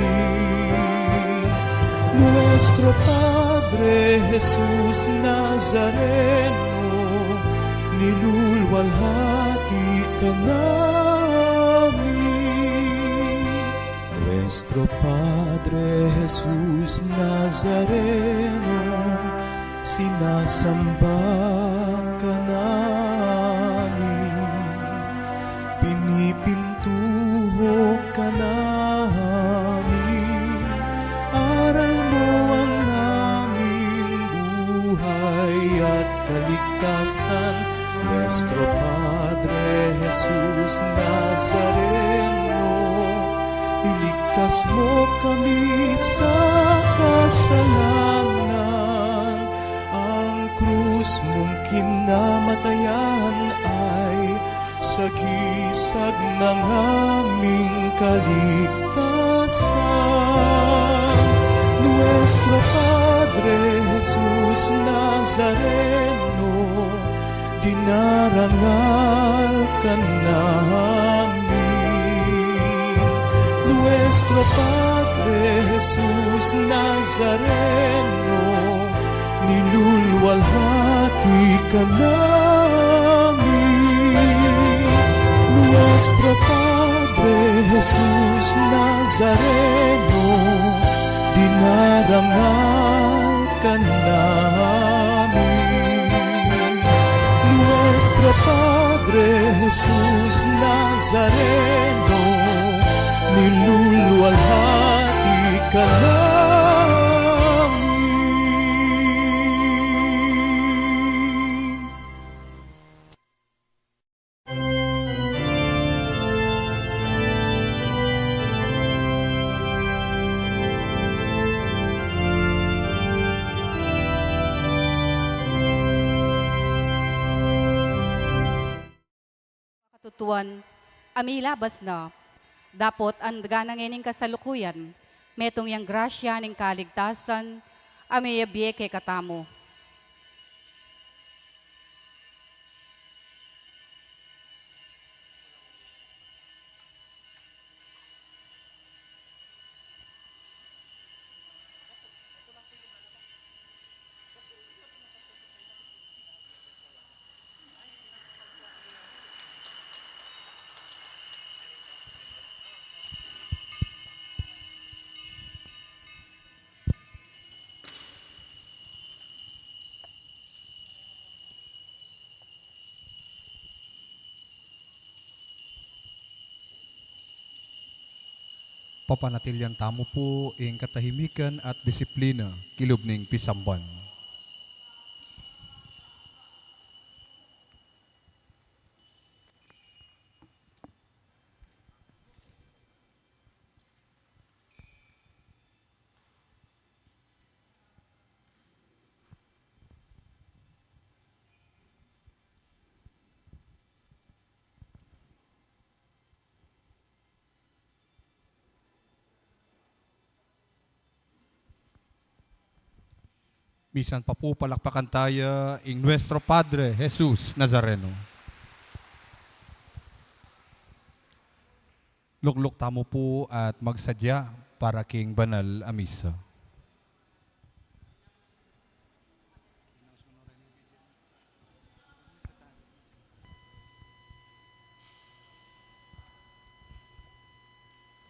Nuestro Padre Jesus Nazareno, niluluwalhati ka namin. Nuestro Padre Jesus Nazareno, sinasamba ka namin, pinipintuho ka namin, aral mo ang aming buhay at kaligtasan. Nuestro Padre Jesus Nazareno, iligtas mo kami sa kasalanan. Ang krus mong kinamatayan ay sagisag ng aming kaligtasan. Nuestro Padre Jesus Nazareno, dinarangal ka namin. Nuestro Padre Jesus Nazareno, niluluwalhati ka namin. Nuestro Padre Jesus Nazareno, dinarangal ka namin. Nuestro Padre Jesus Nazareno, niluluwalhati ka namin. Katutuan, a milabas na, dapot andagan na ngening kasalukuyan, metung yang grasya ning kaligtasan, a mebie kekatamu. Papanatilian tamu pu ing katahimikan at disiplina kilub ning pisamban. Misan pa pu palakpakan taya ing Nuestro Padre Jesus Nazareno. Lukluk tamu pu at magsadya para king banal a misa.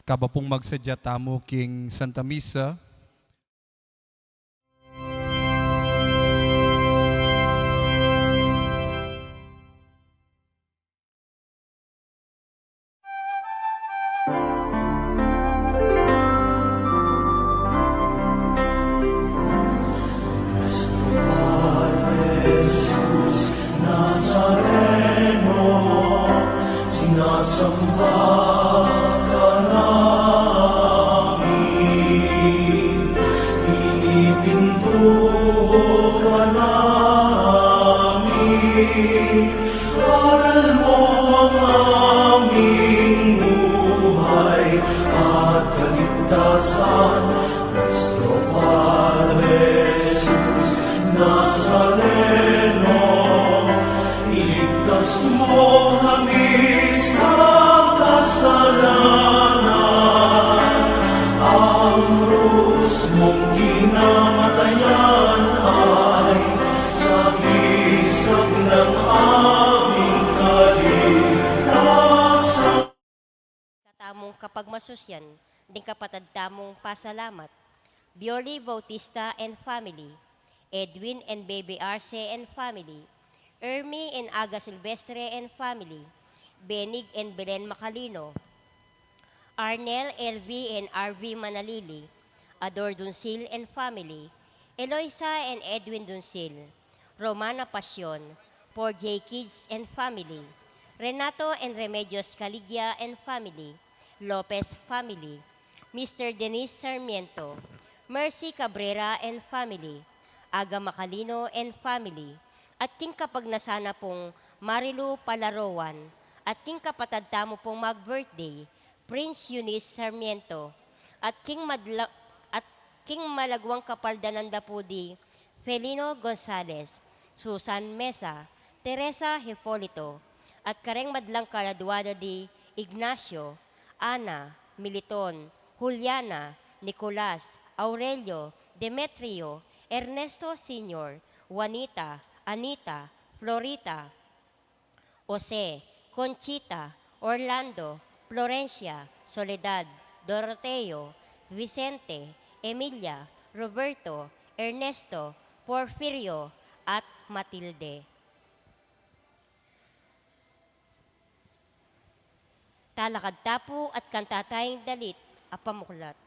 Kabang pung magsadya tamu king Santa Misa, Aral mo ang aming buhay at kaligtasan. Nuestro Padre Jesus Nazareno, iligtas mo kami sa kasalanan. Ang krus mong kinamatayan ay sagisag ng aming kaligtasan. Katamung kapagmasusyan, ding kapatad tamung pasalamat. Bioli Bautista and family, Edwin and Bebe Arce and family, Ermi and Aga Silvestre and family, Benig and Belen Macalino, Arnel, L V and R V Manalili, Ador Dunsil and family, Eloisa and Edwin Dunsil, Romana Pasion, Paul J Kids and family, Renato and Remedios Caligia and family, Lopez family, Mister Dennis Sarmiento, Mercy Cabrera and family, Aga Macalino and family, at king kapagnasan na pung Marilu Palaroan, at king kapatad tamu pung mag-birthday, Prince Eunice Sarmiento, at king madla-, at king malagwang kapaldanan da pu di Felino Gonzales, Susan Mesa, Teresa Hipolito, at kareng madlang kaladua da di Ignacio, Ana, Militon, Juliana, Nicolas, Aurelio, Demetrio, Ernesto Senior, Juanita, Anita, Florita, Jose, Conchita, Orlando, Florencia, Soledad, Doroteo, Vicente, Emilia, Roberto, Ernesto, Porfirio, at Matilde. Talakad ta pu at kanta tayang dalit a pamuklat.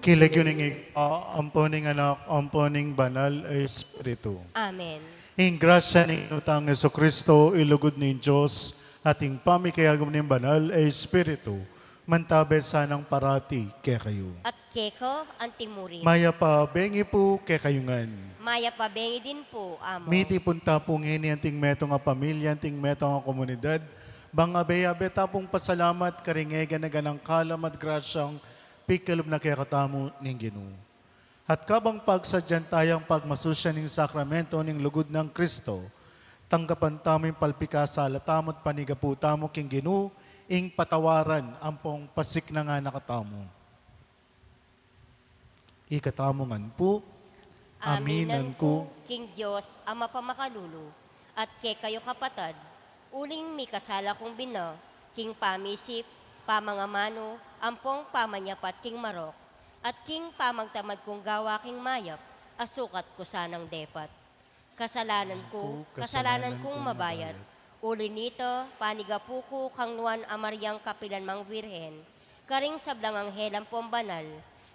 King lagyu ning Ibpa, ampo ning Anak, ampo ning Banal a Espiritu. Amen. Ing grasya ning Ginung Jesucristo, ing lugud ning Dios, at ing pamikayagum ning Banal a Espiritu, mantabe sanang parati kekayu. At keka antimurin. Mayap a bengi pu kekayu ngan. Mayap a bengi din pu, Among. Mitipun ta pu ngeni anting metung a pamilya, anting metung a komunidad, bang abe-abe ta pung pasalamat karing e gana-ganang kalam at grasyang pikalub na kekatamu ning Ginu. At kabang pagsadyan taya ing pagmasusyan ning sakramento ning lugud nang Kristo, tanggapan tamu ing palpikasala tamu at panigapu tamu king Ginu, ing patawaran ampong pasiknangan na katamu. Ikatamu ngan pu. Aminan ku king Dios a mapamakalulu, at kekayu kapatad, uling mikasala kung bina, king pamisip, pamangamanu, ampong pamanyapat king marok, at king pamagtamad kung gawa king mayap, a sukat ku sanang depat. Kasalanan ku, kasalanan kung mabayat. Uli nita, panigapu ku kang Nuan a Mariang kapilan mang Birhen, karing sablang anghel ampong banal,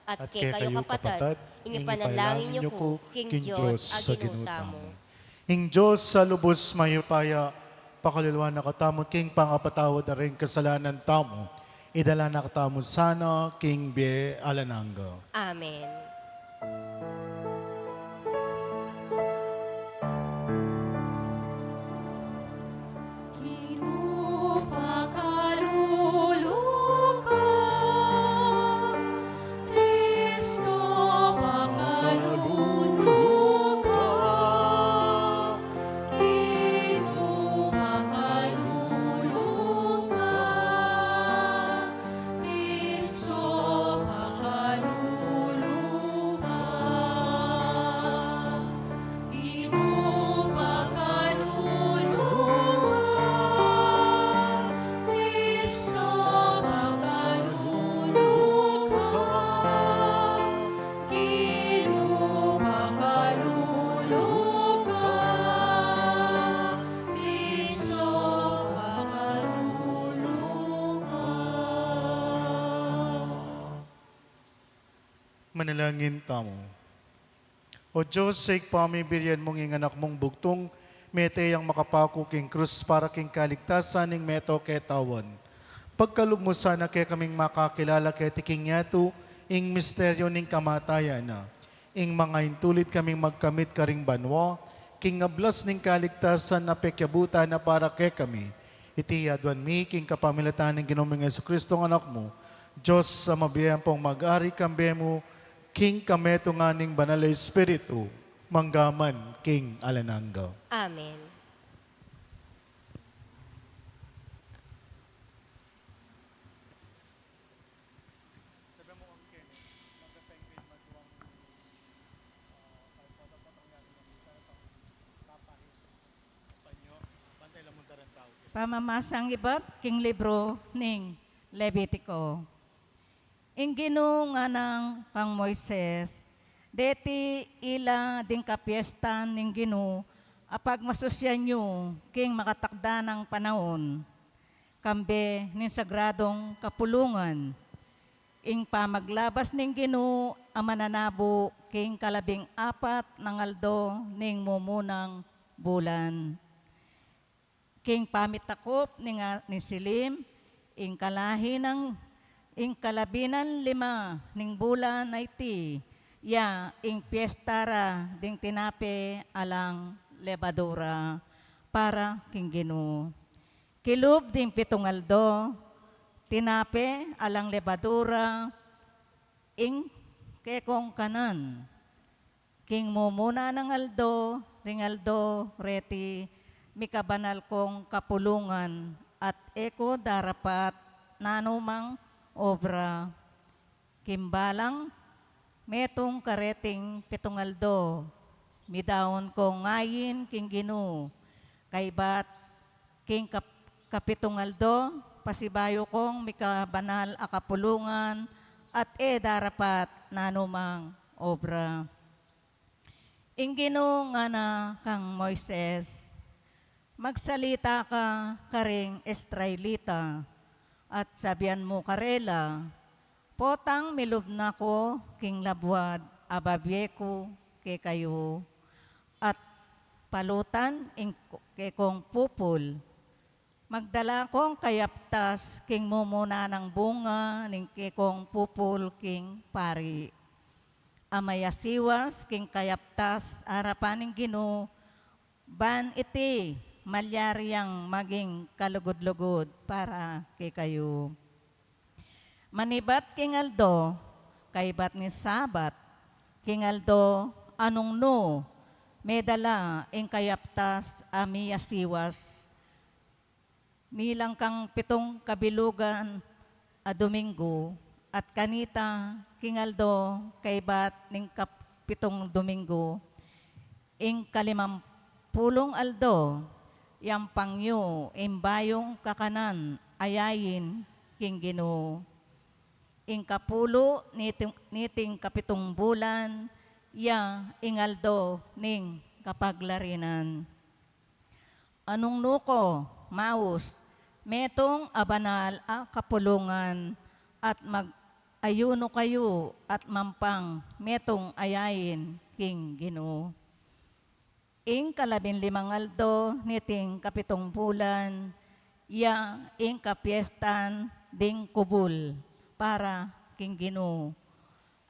at kekayu kapatad, ing ipanalangin yu ku king Dios a Ginu tamu. Ing Dios a lubus mayupaya, pakaluluan na katamu king pangapatawad da ring kasalanan tamu, idala na katamu sana king bie alang angga. Amen. Ginu, pakalulu ka. Kristo, pakalulu ka. Ginu, pakalulu ka. Kristo, pakalulu ka. Ginu, pakalulu ka. Kristo, pakalulu ka. Ginu, pakalulu ka. Kristo, pakalulu ka. Manalangin tamu. O Dios, sa ipamibirian mung ing Anak mung bugtung, mete yang makapaku king krus para king kaligtasan ning meto ketawan. Pagkalub mu sana kekaming makakilala keti king yatu ing misteryu ning kamatayan na. Ing mangaintulid kaming magkamit karing banua, king ablas ning kaligtasan a pekyabutan na para kekami. Iti aduan mi king kapamilatan ning Ginu ming Jesucristo, Anak mu, Dios a mabie ampong mag-ari kambe mu, king kametungan ning Banal a Espiritu, mangga man king alang angga. Amen. Pamamasang ibat king libru ning Levitico. Ing Ginu ngana kang Moises, deti ila ding kapiestan ning Ginu a pagmasusyan yu king makatakda nang panaun, kambe ning sagradung kapulungan, ing pamaglabas ning Ginu a mananabu king kalabing apat nang aldo ning mumunang bulan. King pamitakup ning, a, ning silim, ing kalahi nang, ing kalabi nang lima ning bulan a iti, ya ing piesta ra ding tinape alang lebadura para king Ginu. Kilub ding pitung aldo, tinape alang lebadura ing kekong kanan. King mumuna nang aldo, ring aldo reti mikabanal kong kapulungan, at e ku darapat nanumang obra. King balang metung kareting pitung aldo, midaun kong ngain king Ginu, kaybat king kap-, kapitung aldo, pasibayu kong mikabanal a kapulungan, at e darapat nanumang obra. Ing Ginu ngana kang Moises, magsalita ka karing Israelita, at sabian mu karela, Potang milub na ku king labuad a babie ku kekayu, at palutan ing kekong pupul. Magdala kong kayaptas king mumuna nang bunga ning kekong pupul king pari. A mayasiwas king kayaptas arapan ning Ginu, ban iti malyari yang maging kalugud-lugud para kekayu. Manibat king aldo, kaibat ning Sabat, king aldo a nung nu medala ing kayaptas a miyasiwas, nilang kang pitung kabilugan a Domingo, at kanita king aldo kaibat ning kapitung Domingo, ing kalimampulung aldo, yampang yu ing bayung kakanan a yain king Ginu. Ing kapulu niting, niting kapitung bulan, ya ing aldo ning kapaglarinan. A nung nu ko maus metung a banal a kapulungan, at mag-ayunu kayu at mampang metung a yain king Ginu. Ing kalabinlimang aldo niting kapitung bulan, ya ing kapiestan ding kubul para king Ginu.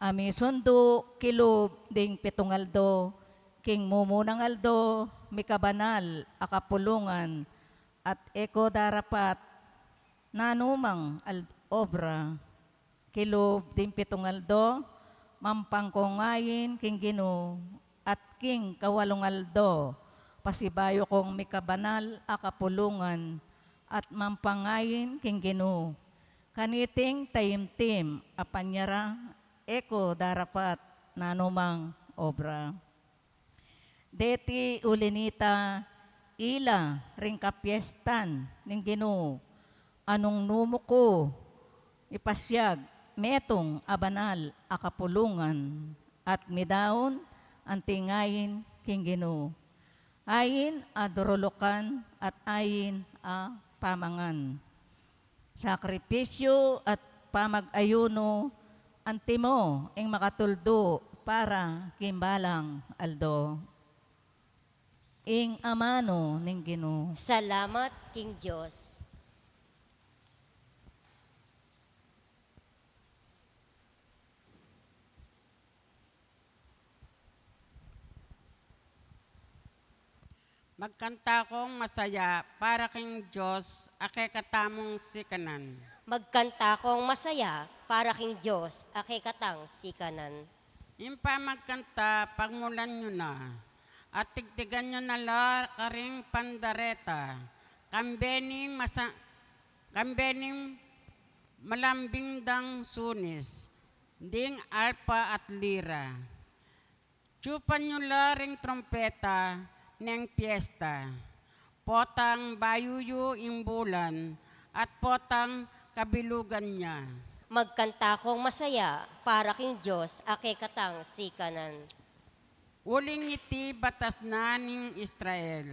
A misundu kilub ding pitung aldo, king mumunang aldo mikabanal a kapulungan, at e ko darapat nanumang al-, obra. Kilub ding pitung aldo, mampang kong ain king Ginu, at king kawalung aldo, pasibayu kong mikabanal a kapulungan, at mampang ain king Ginu. Kaniting taimtim a panyara, e ko darapat nanumang obra. Deti uli nita, ila ring kapiestan ning Ginu, a nung nu mu ku ipasiag metung a banal a kapulungan, at midaun anting ain king Ginu. Ain a durulukan at ain a pamangan, sakripisyu at pamag-ayunu, antimo ing makatuldu para king balang aldo. Ing amanu ning Ginu. Salamat king Dios. Magkanta kong masaya para king Dios a kekatamung sikanan. Magkanta kong masaya para king Dios a kekatang sikanan. Ing pamagkanta, pagmulan yu na, at tigtigan yu na la karing pandareta, kambe ning masa-, kambe ning malambing dang sunis, ding arpa at lira. Tiyupan yu la ring trumpeta neng piesta, potang bayu yu ing bulan, at potang kabilugan na. Magkanta kong masaya para king Dios a kekatang sikanan. Uling iti batas na ning Israel,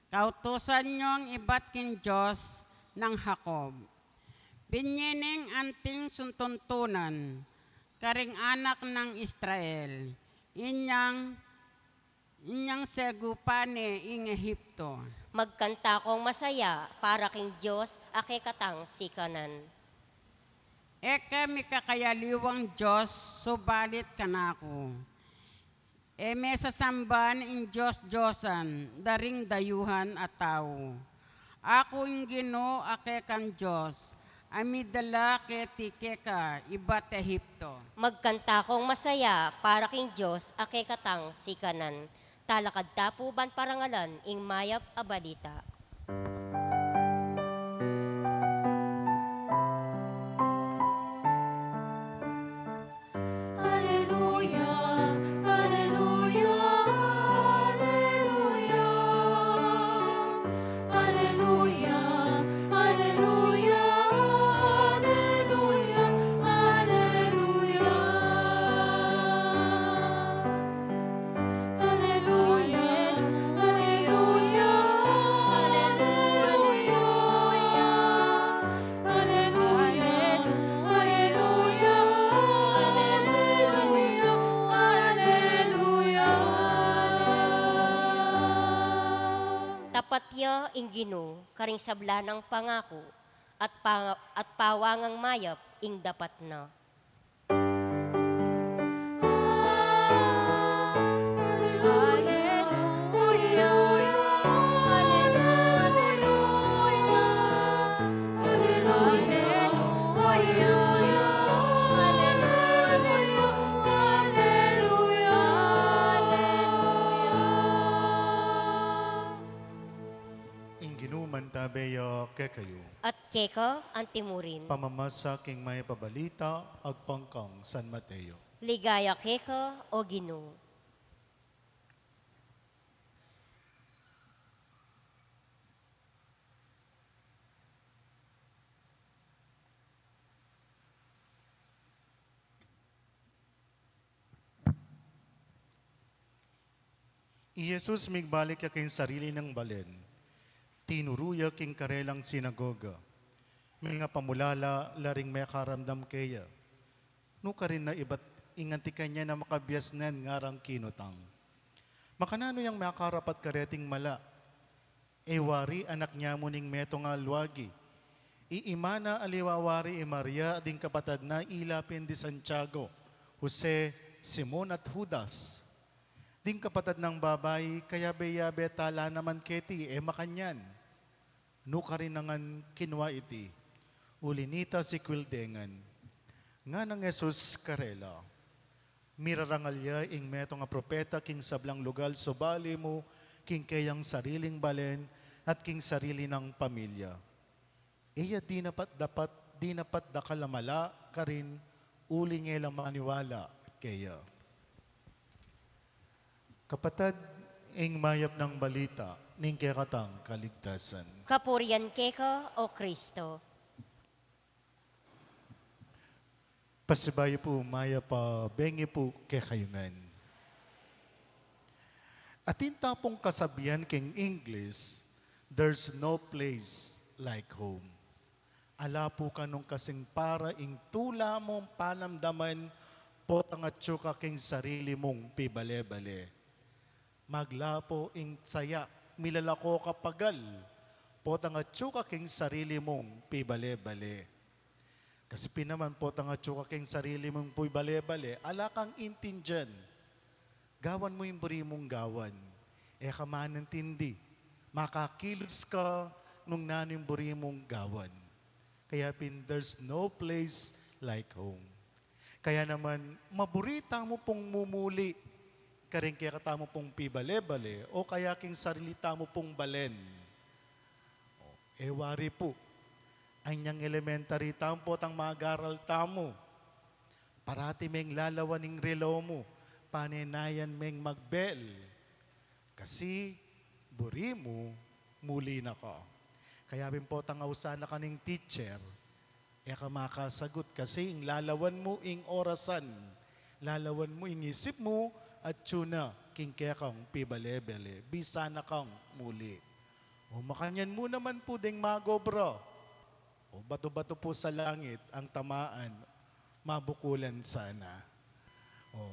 kautusan nung ibat king Dios nang Jacob. Binye neng anting suntuntunan karing anak nang Israel, inyang, inyang segupa ne ing Egipto. Magkanta kong masaya para king Dios a kekatang sikanan. E ka mikakayaliwang Dios subalit kanaku. E me sasamban ing dios-diosan da ring dayuhan a tau. Aku ing Ginu a kekang Dios, a midala keti keka ibat Egipto. Magkanta kong masaya para king Dios a kekatang sikanan. Talakad ta pu ban parangalan ing mayap a balita. Aleluya, aleluya, aleluya. Aleluya, aleluya, aleluya, aleluya. Aleluya, aleluya, aleluya. Iya ing Ginu karing sabla nang pangaku, at pa-, at pawangang mayap ing dapat na. Ing Ginu mantabe ya kekayu. At keka antimurin. Pamamasa king mayap a balita agpang kang San Mateo. Ligaya keka, O Ginu. I Jesus migbalik ya king sarili nang balen. Tinuru ya king karelang sinagoga. Mengapamulala la ring mekaramdam keya. Nukarin na ibat ing anti kanya na makabiasnan ngarang kinutang. Makananu yang makarapat kareting mala? E wari anak nya mu ning metung a luagi. I ima na aliwa wari i Maria at ding kapatad na ila pin di Santiago, Jose, Simon at Judas. Ding kapatad nang babai, kayabe-yabe tala naman keti, e makanyan. Nukarin na ngan kinua iti, uli nita sikwildengan. Nganang Jesus karela, mirarangal ya ing metung a propeta king sablang lugal, subali mu king keyang sariling balen at king sarili nang pamilya. E ya dinapat-dapat, dinapat-dakal a mala karin uling e la maniwala keya. Kapatad, ing mayap nang balita ning kekatang kaligtasan. Kapurian keka, O Kristo. Pasibayu pu, mayap a bengi pu kekayu ngan. Atin ta pung kasabian king English, "There's no place like home." Ala pu kanung kasing para ing tula mung panamdaman potang atyu ka king sarili mung pibale-bale. Maglapo ing saya, milalako ka pagal, potang atyu ka king sarili mung pibale-bale. Kasi pin naman potang atyu ka king sarili mung pibale-bale, ala kang intindian. Gawan mu ing buri mung gawan. E ka manintindi. Makakilos ka nung nanu ing buri mung gawan. Kaya pin, there's no place like home. Kaya naman, maburi tamu pung mumuli karing kekatamu pung pibale-bale o kaya king sarili tamu pung balen. O, e wari pu, anyang elementary tamu potang mag-aral tamu, parati meng lalawan ing relo mu, panenayan meng magbel. Kasi buri mu, muli na ka. Kaya pin potang ausan na ka ning teacher, e ka makasagut kasi ing lalawan mu ing orasan, lalawan mu ing isip mu, atyu na king kekang pibale-bale, bisa na kang muli. O makanyan mu naman pu deng mag-obra. O bato-bato pu sa langit ang tamaan, mabukulan sana. O,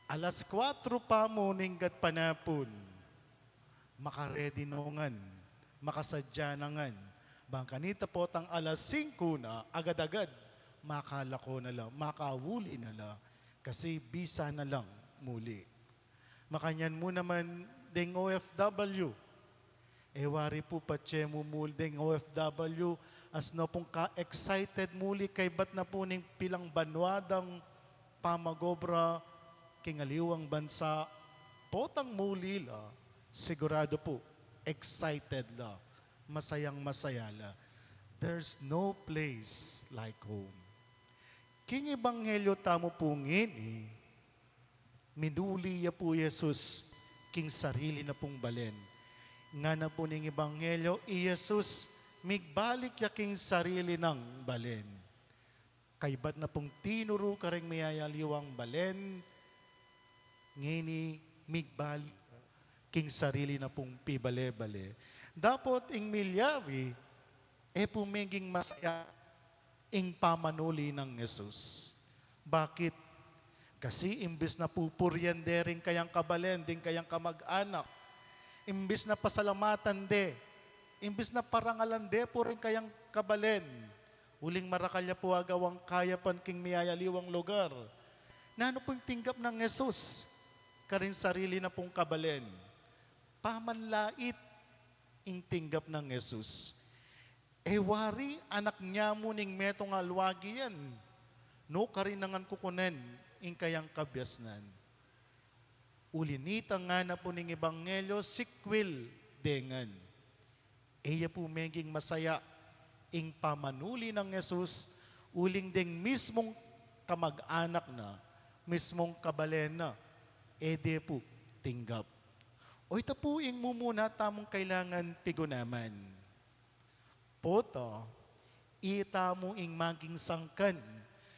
alas kuwatro pa mu ning gatpanapun, makaredi no ngan, makasadya na ngan. Bang kanita potang alas singku na, agad-agad, makalako na la, makauli na la, kasi bisa na lang muli. Makanyan mu naman deng O F W. E wari pu patse mu muli deng O F W, asno pung ka-excited muli kaybat na pu ning pilang banua dang pamag-obra king aliwang bansa, potang muli la, sigurado pu, excited la, masayang-masaya la. There's no place like home. King ebanghelyo tamu pu ngeni, minuli ya pu i Jesus king sarili na pung balen. Ngana pu ning ebanghelyo, i Jesus migbalik ya king sarili nang balen. Kaybat na pung tinuru karing miyayaliwang balen, ngeni migbalik king sarili na pung pibale-bale. Dapot ing milyari, e pu meging masaya ing pamanuli nang Jesus. Bakit? Kasi imbis na pupurian de ring kayang kabalen, ding kayang kamag-anak, imbis na pasalamatan de Imbis na parangalan de pu ring kayang kabalen, uling marakal ya pu agawang kayapan king miyayaliwang lugar. Nanu pu ing tinggap nang Jesus karing sarili na pung kabalen? Pamanlait ing tinggap nang Jesus. E wari anak nya mu ning metung a luagi yan, no karin na ngan kukunan ing kayang kabiasnan. Uli nita ngana pu ning ebanghelyo, sikwil de ngan. E ya pu meging masaya ing pamanuli nang Jesus, uling deng mismung kamag-anak na, mismung kabalen na, e de pu tinggap. O ita pu ing mumuna tamung kailangan pigunaman. Pota, ita mu ing maging sangkan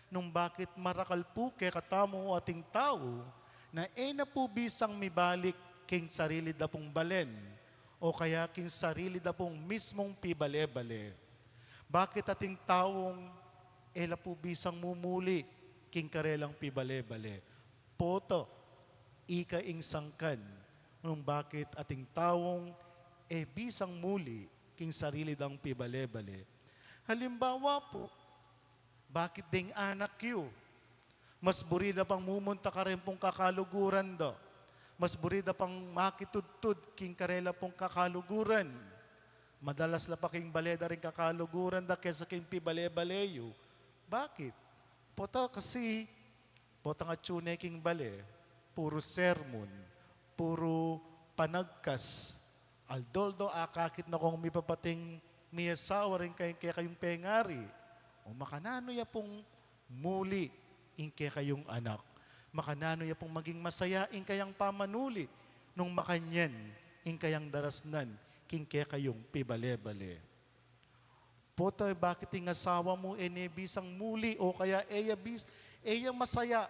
nung bakit marakal pu kekatamu o ating tau na e na pu bisang mibalik king sarili da pung balen o kaya king sarili da pung mismung pibale-bale. Bakit ating taung e la pu bisang mumuli king karelang pibale-bale? Pota, ika ing sangkan nung bakit ating taung e bisang muli king sarili dang pibale-bale. Halimbawa pu, bakit ding anak yu mas buri da pang mumunta karin pung kakaluguran da? Mas buri da pang makitudtud king karela pung kakaluguran. Madalas la pa king bale da ring kakaluguran da kesa king pibale-bale yu. Bakit? Pota kasi, potang atsu ne king bale, puru sermon, puru panagkas. Aldo-aldo akakit na kung mipapating miyasawa ring kayang kekayung pengari. O makananu ya pung muli ing kekayung anak? Makananu ya pung maging masaya ing kayang pamanuli nung makanyan ing kayang darasnan king kekayung pibale-bale? Pota, bakit ing asawa mu e ne bisang muli o kaya e ya bis-, e ya masaya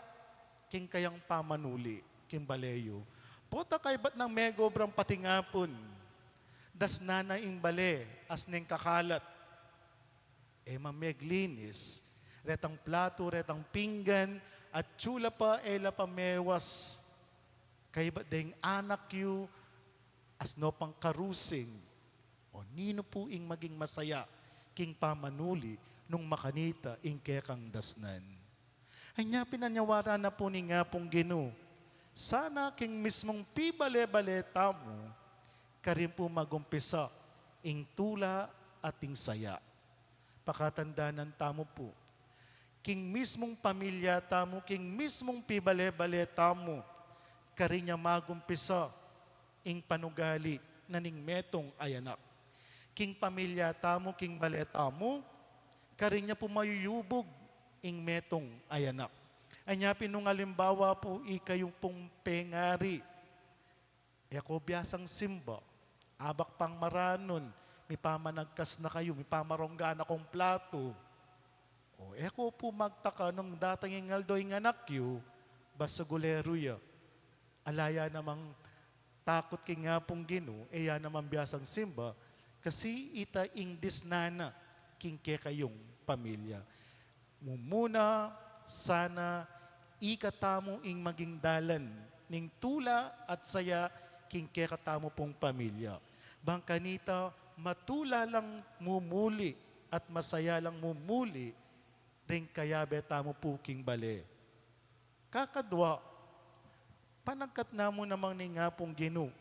king kayang pamanuli king bale yu? Pota, kaybat nang megobrang patingapun, dasnan na ing bale, asneng kakalat. E man meglinis, retang platu, retang pinggan, atsu la pa, e la pa mewas. Kaybat deng anak yu, asno pang karusing. O ninu pu ing maging masaya king pamanuli nung makanita ing kekang dasnan? Anya pin anyawara na pu ning Apung Ginu, sana king mismung pibale-bale tamu, karin pu magumpisa ing tula at ing saya. Pakatandanan tamu pu, king mismung pamilya tamu, king mismung pibale-bale tamu, karin ya magumpisa ing panugali na ning metung a anak. King pamilya tamu, king bale tamu, karin ya pu mayuyubug ing metung a anak. Anya pin nung alimbawa pu, ikayu pung pengari, e ko biasang simba, abak pang maranun, mipamanagkas na kayu, mipamarongga na kung platu. O e ko pu magtaka nung datang ing aldo ing anak yu, basagulero ya. Ala ya namang takut king Apung Ginu, e ya naman biasang simba, kasi ita ing disnan na king kekayung pamilya. Mumuna, sana ikatamu ing maging dalan ning tula at saya king kekatamu pung pamilya. Bang kanita, matula lang mumuli at masaya lang mumuli ring kayabe tamu pu king bale. Kakadwa, panagkat na mu namang ning Apung Ginu,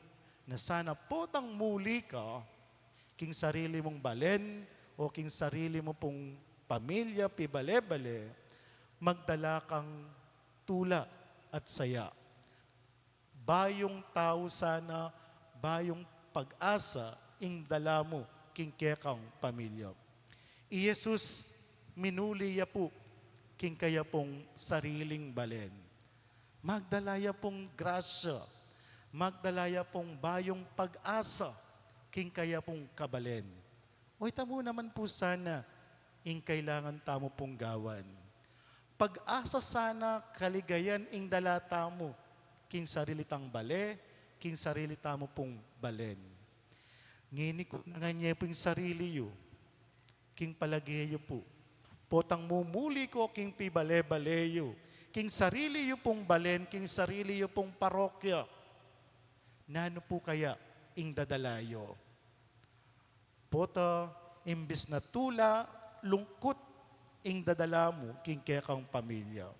na sana potang muli ka king sarili mung balen o king sarili mu pung pamilya, pibale-bale, magdala kang tula at saya. Bayung tau sana, bayung pag-asa ing dala mu king kekang pamilya. I Jesus, minuli ya pu king kaya pung sariling balen. Magdala ya pung grasya, magdala ya pung bayung pag-asa king kaya pung kabalen. O ita mu naman pu sana ing kailangan tamu pung gawan. Pag-asa sana, kaligayan ing dala tamu king sarili tang bale, king sarili tamu pung balen. Ngeni, kunangan ye pu ing sarili yu king palage yu pu. Potang mumuli ko king pibale-bale yu, king sarili yu pung balen, king sarili yu pung parokya, nanu pu kaya ing dadala yu? Pota, imbis na tula, lungkut ing dadala mu king kekang pamilya.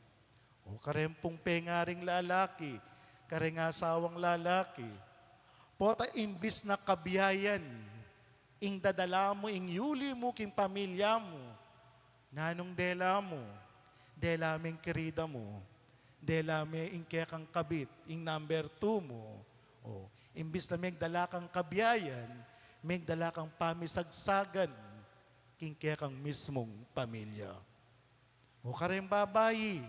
O kareng pung pengaring lalaki, kareng asawang lalaki. Pota, imbis na kabiayan ing dadala mu, ing yuli mu king pamilya mu, nanung dela mu? Dela me ing kirida mu, dela me ing kekang kabit, ing number two mu. O, imbis na megdala kang kabiayan, megdala kang pamisagsagan king kekang mismung pamilya. O kareng babai,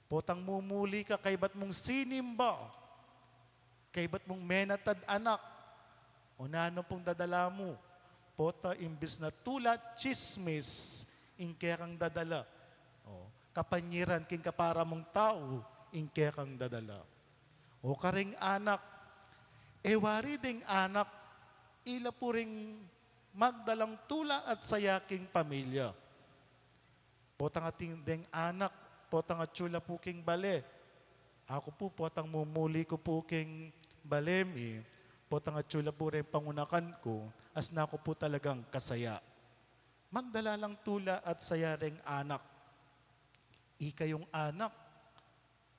potang mumuli ka, kaybat mung sinimba, kaybat mung menatad anak, o nanu pung dadala mu? Pota, imbis na tula, tsismis ing kekang dadala. O, kapanyiran king kapara mung tau ing kekang dadala. O kareng anak, e wari deng anak, ila pu ring magdalang tula at saya king pamilya. Potang atin deng anak, potang atsu la pu king bale. Aku pu, potang mumuli ku pu king bale mi, potang atsu la pu reng pangunakan ku, asna ku pu talagang kasaya. Magdala lang tula at saya reng anak. Ikayung anak,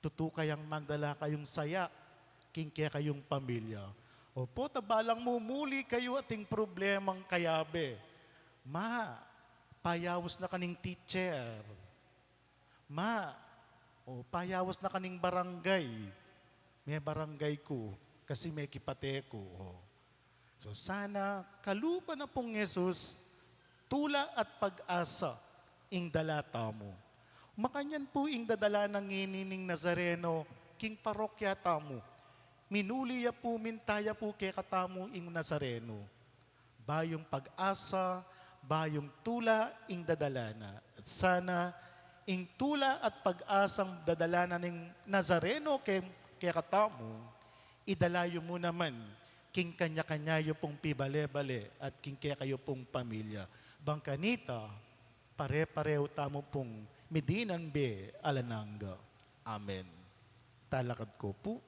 tutu kayang magdala kayung saya king kekayung pamilya? O pota, balang mumuli kayu at ing problemang kayabe. Ma, payaus na kaning teacher. Ma, o payaus na kaning barangay. Me barangay ku, kasi me kipate ku. O. So sana kaluban na pung Jesus, tula at pag-asa ing dala tamu. Makanyan pu ing dadala na ngeni ning Nazareno king parokya tamu. Minuli ya pu, minta ya pu kekatamu ing Nazareno. Bayung pag-asa, bayung tula ing dadala na. At sana ing tula at pag-asang dadala na ning Nazareno ke, kekatamu, idala yu mu naman king kanya-kanya yu pung pibale-bale at king kekayu pung pamilya. Bang kanita, pare-parehu tamu pung midinan bie alang angga. Amen. Talakad ku pu.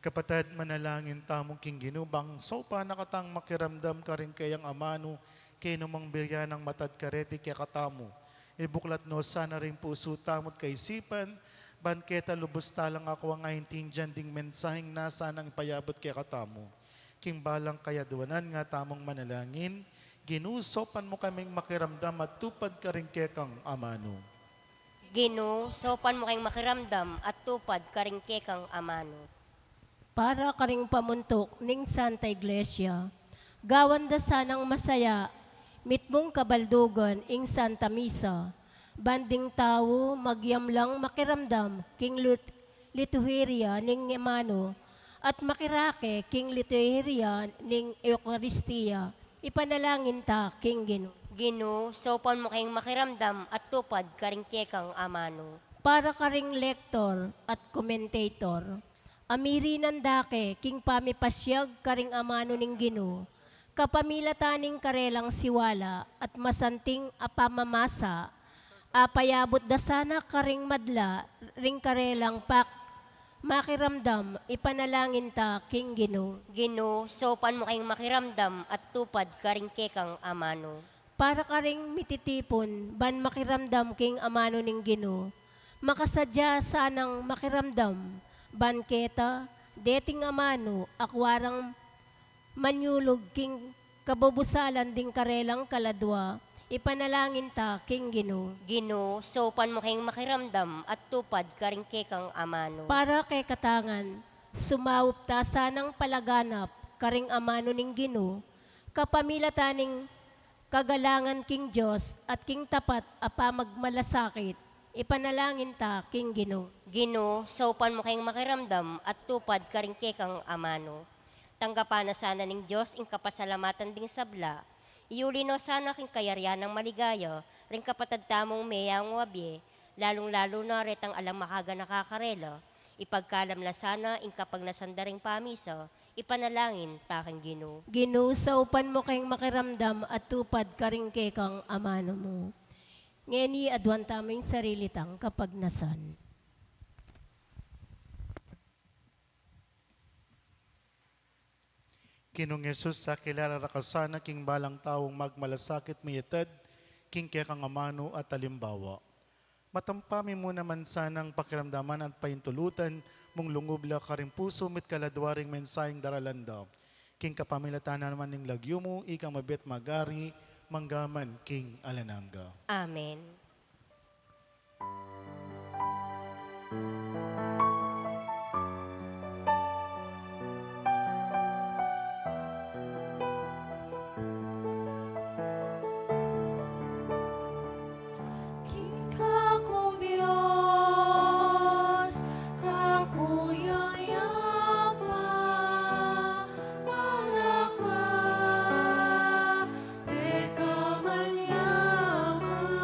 Kapatad, manalangin tamu king Ginu, bang saupan na katang makiramdam karing keyang amanu, kenu mang birian nang matad kareti kekatamu. Ibuklat no sana ring pusu tamu't kaisipan, ban keta lubus talang akua ngan aintindian ding mensaheng nasa nang ipayabut kekatamu. King balang kayadwanan nga tamung manalangin, Ginu, saupan mu kaming makiramdam at tupad karing kekang amanu. Ginu, saupan mu kaming makiramdam at tupad karing kekang amanu. Para karing pamuntuk ning Santa Iglesia, gawan da sanang masaya mitmung kabaldugan ing Santa Misa, ban ding tau magyamlang makiramdam king lit-, liturhiya ning amanu at makirake king liturhiya ning Eukaristia. Ipanalangin ta king Ginu. Ginu, saupan mu kaming makiramdam at tupad karing kekang amanu. Para karing lektor at komentator, amirinan da ke king pamipasyag karing amanu ning Ginu, kapamilatan ning karelang siwala at masanting a pamamasa, apayabut da sana karing madla ring karelang pak-, makiramdam. Ipanalangin ta king Ginu. Ginu, saupan mu kaming makiramdam at tupad karing kekang amanu. Para karing mititipun ban makiramdam king amanu ning Ginu, makasadya sanang makiramdam ban keta deting amanu akua rang manyulug king kabubusalan ding karelang kaladua. Ipanalangin ta king Ginu. Ginu, saupan mu kaming makiramdam at tupad karing kekang amanu. Para kekatang ngan, sumaup ta sanang palaganap karing amanu ning Ginu, kapamilatan ning kagalangan king Dios at king tapat a pamagmalasakit. Ipanalangin ta king Ginu. Ginu, saupan mu kaming makiramdam at tupad karing kekang amanu. Tanggapan na sana ning Dios ing kapasalamatan ding sabla. Iuli no sana king kayarian nang maligaya ring kapatad tamung meyangu a bie, lalung-lalu na retang alang makaganaka karela. Ipagkalam la sana ing kapagnasan da ring pamisa. Ipanalangin ta king Ginu. Ginu, saupan mu kaming makiramdam at tupad karing kekang amanu mu. Ngeni aduan tamu ing sarili tang kapagnasan. Ginung Jesus, akilala ra ka sana king balang taung magmalasakit, miyatad king kekang amanu at alimbawa. Matampa mi mu naman sanang pakiramdaman at paintulutan mung lungub la karing pusu mi't kaladwa ring mensaheng daralan da. King kapamilatan naman ning lagyu mu, ika mabie at magari, mangga man king alang angga. Amen. King kakung Dios, kakung Yayapa, malaka, peka man yaman,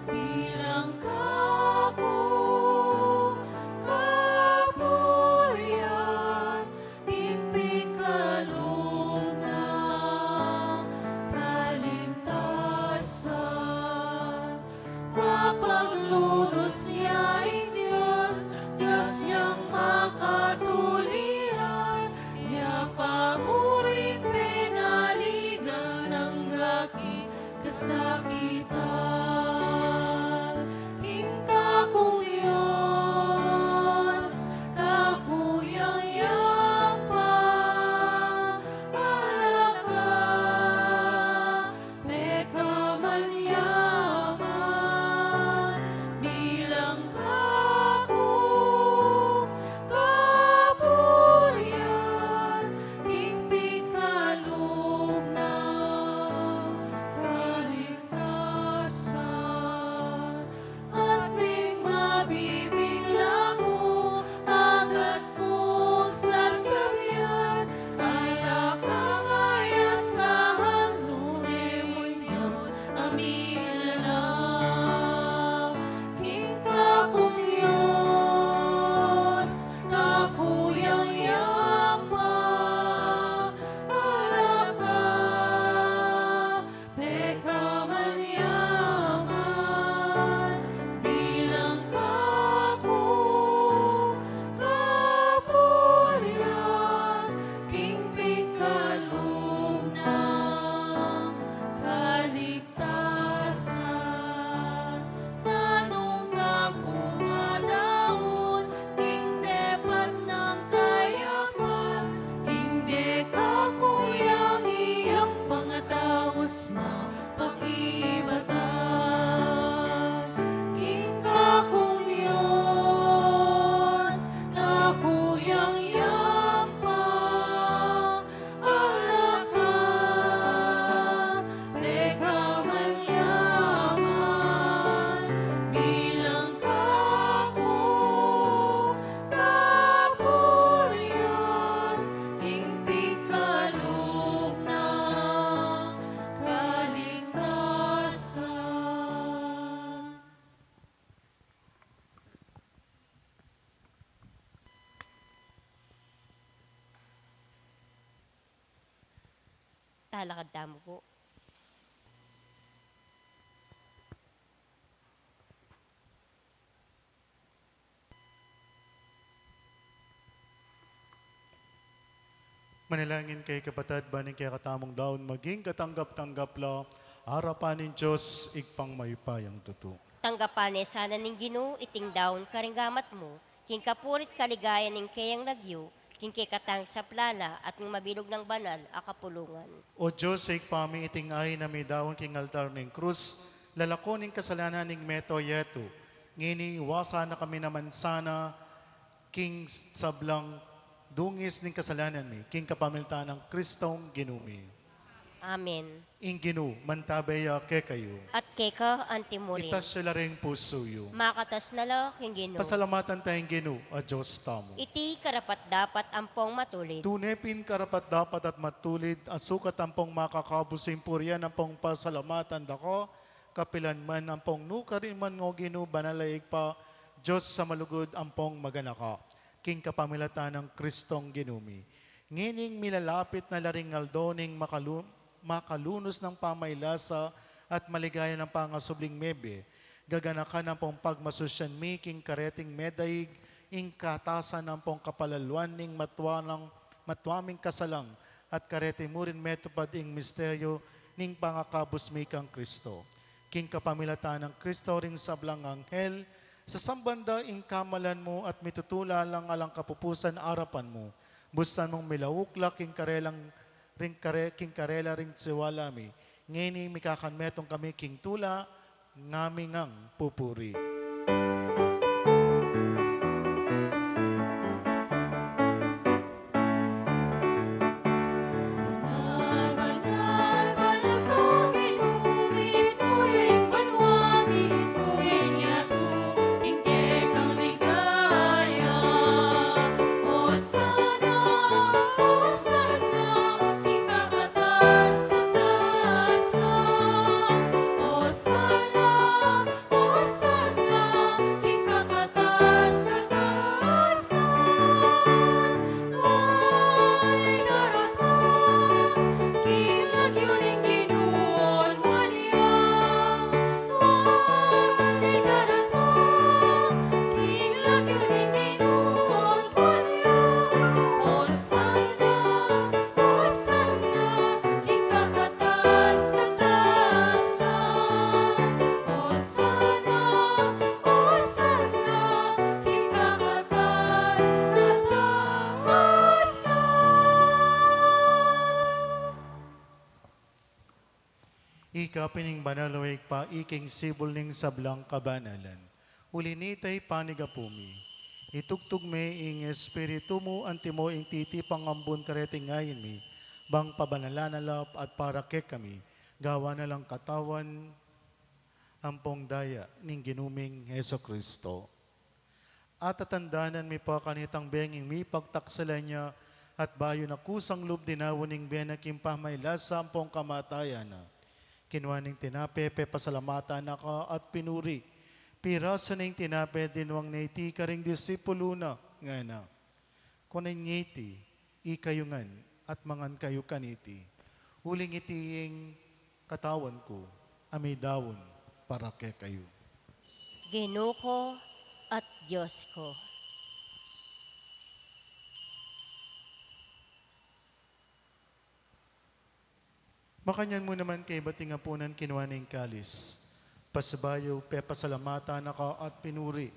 bilang kakung kapurian, king pikalub nang kaligtasan. Mapaglunus ya ing Dios, Dios yang makatuliran, ya pa mu ring penaligan angga king kasakitan. King kakung Dios, kakung Yayapa, malaka, peka man yaman, bilang kakung kapurian, king pikalub nang kaligtasan. At ning mabibing laku, agad kung sasabian, ala kang ayasahan, nune mu ing Dios a minanam. King kakung Dios, kakung Yayapa, malaka, peka man yaman, bilang kakung kapurian, king pikalub nang kaligtasan. Nanung kakung ataun, king depat nang kayapan, ing de kakung yang iyang pangataus na pakibatan. King kakung Dios, kakung Yayapa, ala ka, peka man yaman, bilang kakung kapurian, king pikalub nang kaligtasan. Talakad tamu pu. Manalangin kayu, kapatad, ban ing kekatamung daun maging katanggap-tanggap la arapan ning Dios Ibpang mayupayang tutu. Tanggapan ne sana ning Ginu iting daun karing gamat mu, king kapuri't kaligayan ning keyang lagyu, king kekatang saplala at ning mabilug nang banal a kapulungan. O Dios, Ibpa mi, iting ain a midaun king altar ning krus, lalako ning kasalanan ning meto yetu, ngeni iwasan na kami naman sana king sablang dungis ning kasalanan mi, king kapamilatan nang Kristong Ginu mi. Amen. Ing Ginu mantabe ya kekayu. At keka antimurin. Itas ya la ring pusu yu. Makatas na la king Ginu. Pasalamatan taya ing Ginu a Dios tamu. Iti karapat-dapat ampong matulid. Tune pin karapat-dapat at matulid, a sukat ampong makakabus ing purian ampong pasalamatan da ka, kapilan man ampong nukarin man, o Ginu, banal a Ibpa, Dios a malugud ampong maganaka, king kapamilatan nang Kristong Ginu mi. Ngening milalapit na la ring aldo ning makalu-, makalunus nang pamailasa at maligaya nang pangasubling mebie, gaganakan ampong pagmasusyan mi king kareting medaig ing katasan ampong kapalaluan ning matua nang atua ming kasalang, at kareti mu rin metupad ing misteryo ning pangakabus mi kang Kristo. King kapamilatan nang Kristo ring sablang anghel, sasamban da ing kamalan mu at mitutula lang alang kapupusan arapan mu. Bustan mung milauk la king karelang, ring kare-, king karela ring tiwala mi. Ngeni mikakanmetung kami king tula, Ngami ngang pupuri. Ika pin ing banal, o Ibpa, ika ing sibul ning sablang kabanalan. Uli nita, Ibpa, ning apu mi, itubud me ing Espiritu mu antimo ing titipang ambun kareting ain mi, bang pabanalan na la at para kekami, gawan na lang katawan ampong daya ning Ginu ming Jesucristo. At tatandanan mi pa kanitang bengi ing mipagtaksilan na, at bayu na kusang lub dinaun ing bie na king pamaglasa ampong kamatayan na, kinua ne ing tinape, pepasalamatan na ka at pinuri, pirasu ne ing tinape, dinwang ne iti karing disipulu na, ngana: Kunan ye iti, ikayu ngan, at mangan kayu kaniti. Uling iti ing katawan ku, a midaun para kekayu. Ginu ku at Dios ku. Makanyan mu naman kaybat ning apunan, kinua ne ing kalis, pasibayu pepasalamatan na ka at pinuri,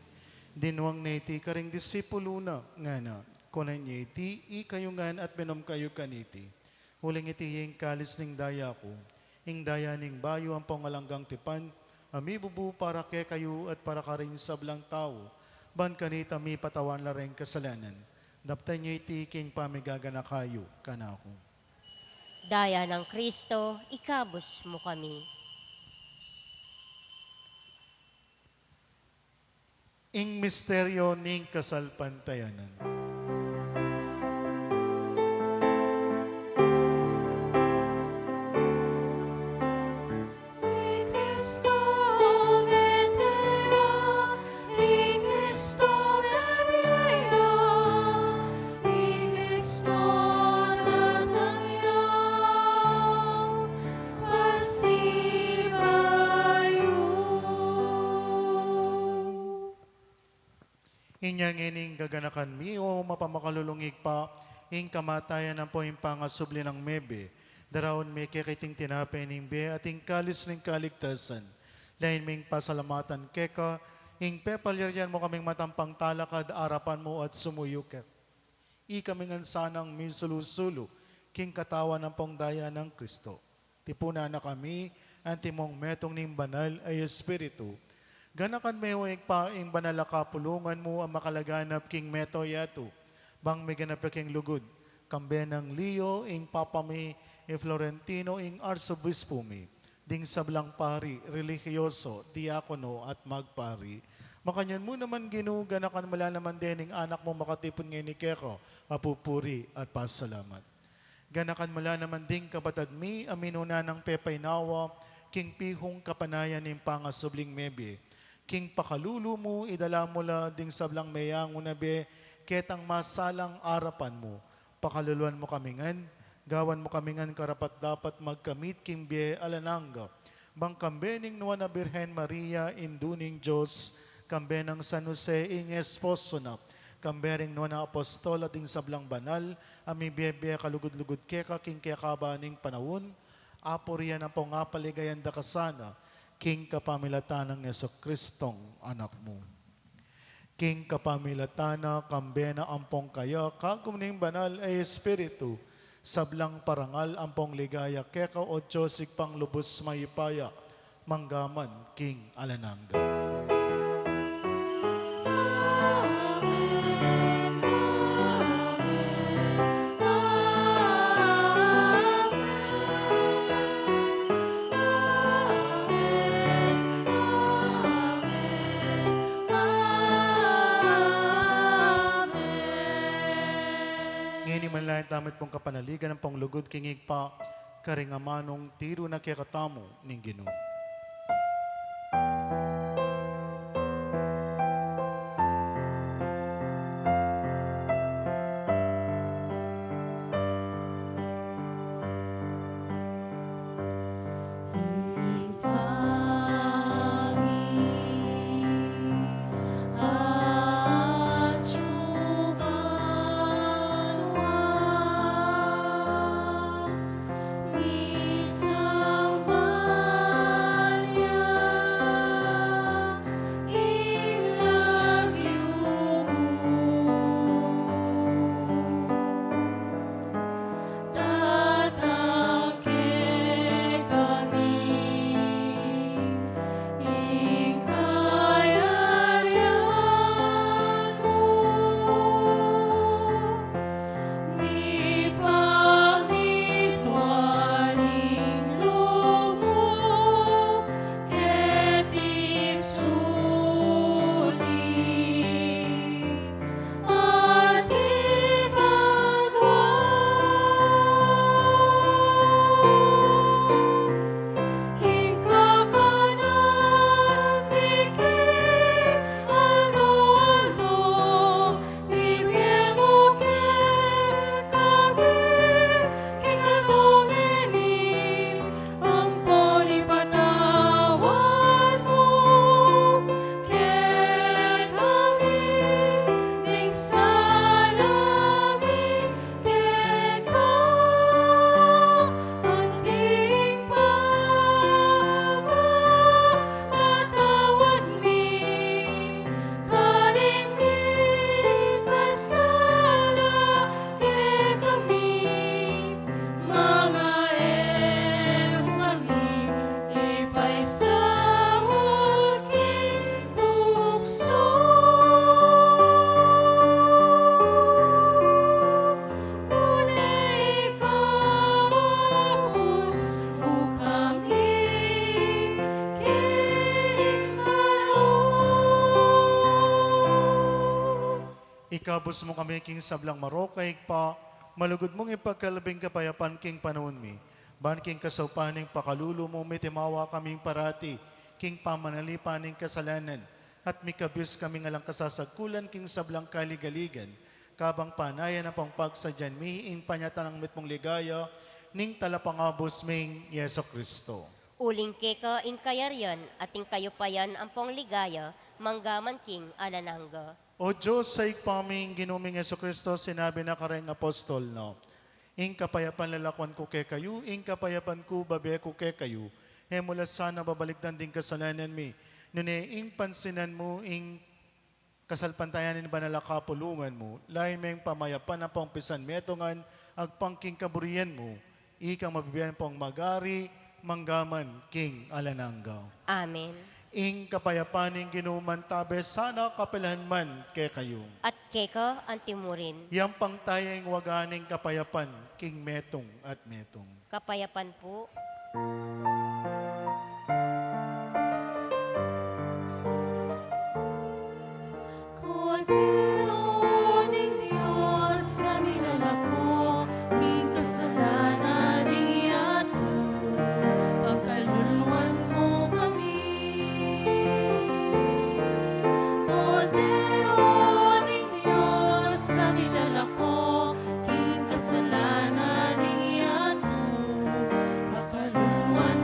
dinwang ne iti karing disipulu na, ngana: Kunan ye iti, ikayu ngan, at minum kayu kaniti. Uling iti ing kalis ning daya ku, ing daya ning bayu ampong alang anggang tipan, a mibubu para kekayu at para karing sablang tau, ban kanita mipatawan la ring kasalanan. Daptan ye iti king pamigaganaka yu kanaku. Daya nang Kristo, ikabus mu kami. Ing misteryo ning kasalpantayanan. Inya ngeni gaganakan mi, o mapamakalulung Ibpa, ing kamatayan ampo ing pangasubli nang mebie, daraun mi keka iting tinape ning bie at ing kalis ning kaligtasan. Lain ming pasalamatan keka ing pepalyarian mu kaming matampang talakad arapan mu at sumuyu keka. Ikami ngan sanang misulu-sulu king katawan ampong daya nang Kristo. Tipunan na kami antimong metung ning Banal a Espiritu. Ganakan me, o Ibpa, ing banal a kapulungan mu a makalaganap king mabilug a yatu, bang miganap ya king lugud, kambe nang Leo ing Papa mi, i Florentino ing Arsobispo mi, ding sablang pari, relihiyoso, diakono, at magpari. Makanyan mu naman, Ginu, ganakan mu la naman deng anak mung makatipun ngeni keka a pupuri at pasalamat. Ganakan mu la naman ding kapatad mi a minuna nang pepainawa king pihung kapanayan ning pangasubling mebie. King pakalulu mu, idala mu la ding sablang meyangu na bie ketang masalang arapan mu. Pakaluluan mu kami ngan, gawan mu kami ngan karapat-dapat magkamit king bie alang angga. Bang kambe ning Nuan a Birhen Maria, Indu ning Dios, kambe nang San Jose ing esposo na, Kambe ring nuan a apostol at ding sablang banal a mibie-bie kalugud-lugud keka king kekaban ning panaun, apurian ampong apaligayan da ka sana king kapamilatan nang Jesucristong Anak mu. King kapamilatan na, kambe na ampong kaya, kagum ning Banal a Espiritu, sablang parangal ampong ligaya keka, O Dios, Ibpang lubus mayupaya, mangga man king alang angga. Ngeni manalangin tamu, mitmung kapanaligan ampong lugud king Ibpa, karing amanung tiru na kekatamu ning Ginu. Datang kekami ing kayarian mu, mipamitua ning lub mu keti sulip anti banua. Ing kakanan mi king aldo-aldo, ibie mu kekami king aldo ngeni, ampon ipatawad mu kekami ding sala mi keka, anti ing pamamatawad mi karing mikasala kekami, manga e mu kami ipaisaul king tuksu, nune ikabus mu kami king marok. Ikabus mu kami king sablang marok, Ibpa, malugud mung ipagkalub ing kapayapan king panaun mi. Ban king kasaupan ning pakalulu mu, mitimawa kaming parati king pamanalipan ning kasalanan, at mikabus kaming alang kasasagkulan king sablang kaligaligan, kabang panayan ampong pagsadyan mi ing panyatang mitmung ligaya ning Talapangabus ming Jesucristo. Uling keka ing kayarian at ing kayupayan ampong ligaya, mangga man king alang angga. O Dios a Ibpa mi, ing Ginu ming Jesucristo, sinabi na kareng apostol na, ing kapayapan lalakuan ku kekayu, ing kapayapan ku bibie ku kekayu. E mu la sana babalikdan ding kasalanan mi, nune ing pansinan mu ing kasalpantayanan ning banal a kapulungan mu, layu meng pamayapan ampong pisanmetungan agpang king kaburian mu, ikang mabibie ampong magari, mangga man king alang angga. Amen. Ing kapayapan ning Ginu mantabe sana kapilan man kekayu. At keka antimurin. Yampang taya ing waga ning kapayapan king metung at metung. Kapayapan pu. Kordero ning Dios a milalako king kasalanan ning yatu, pakaluluan mu kami. Kordero ning Dios a milalako king kasalanan ning yatu, pakaluluan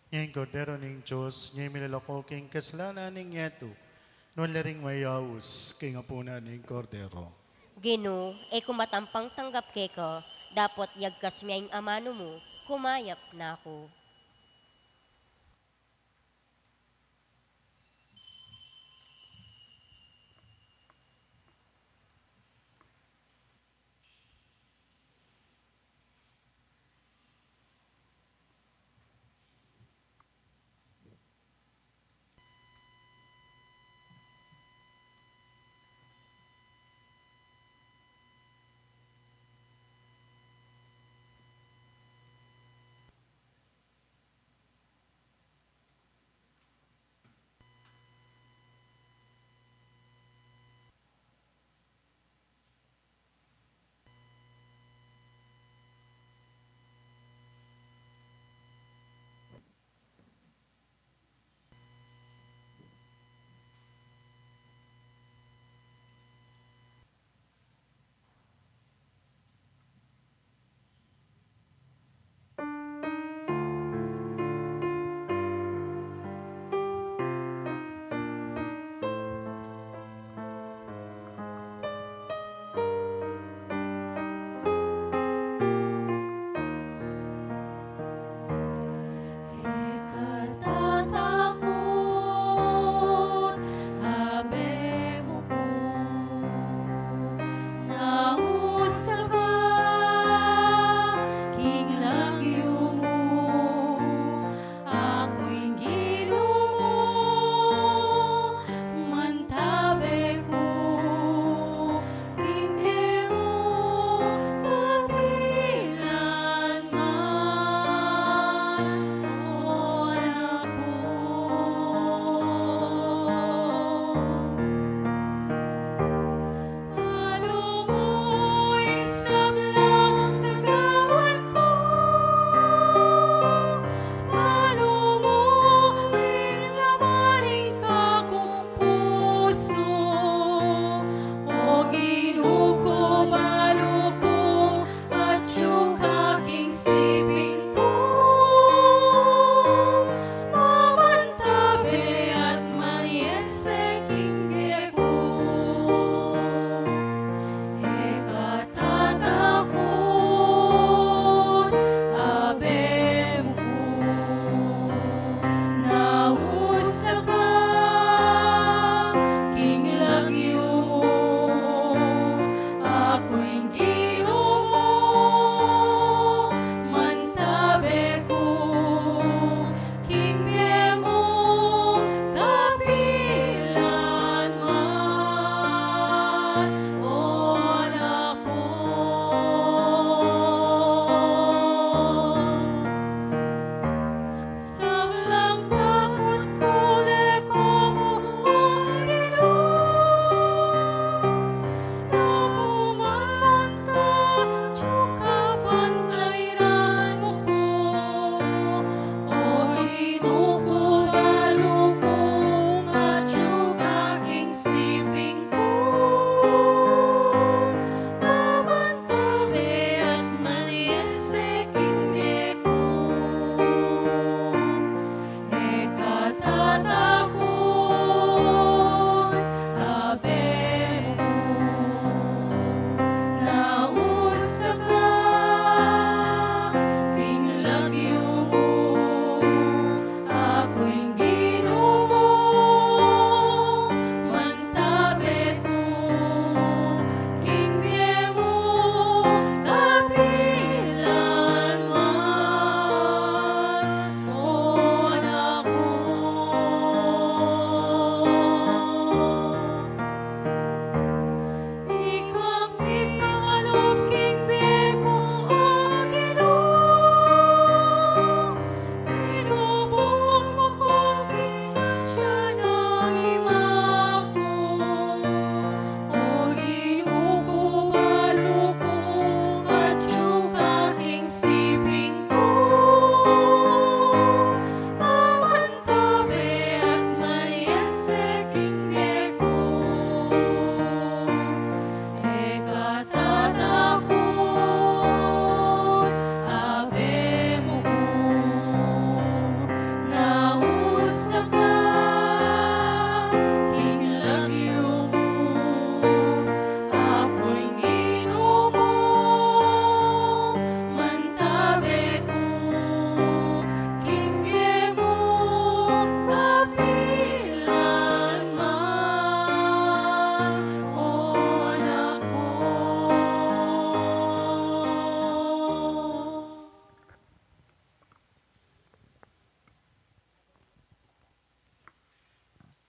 Ing Kordero ning Dios, ing milalako king kasalanan ning yatu. Nuan la ring mayaus king apunan ning Kordero. Ginu, e ku matampang tanggap keka, dapot yagkas me ing amanu mu, kumayap na ku.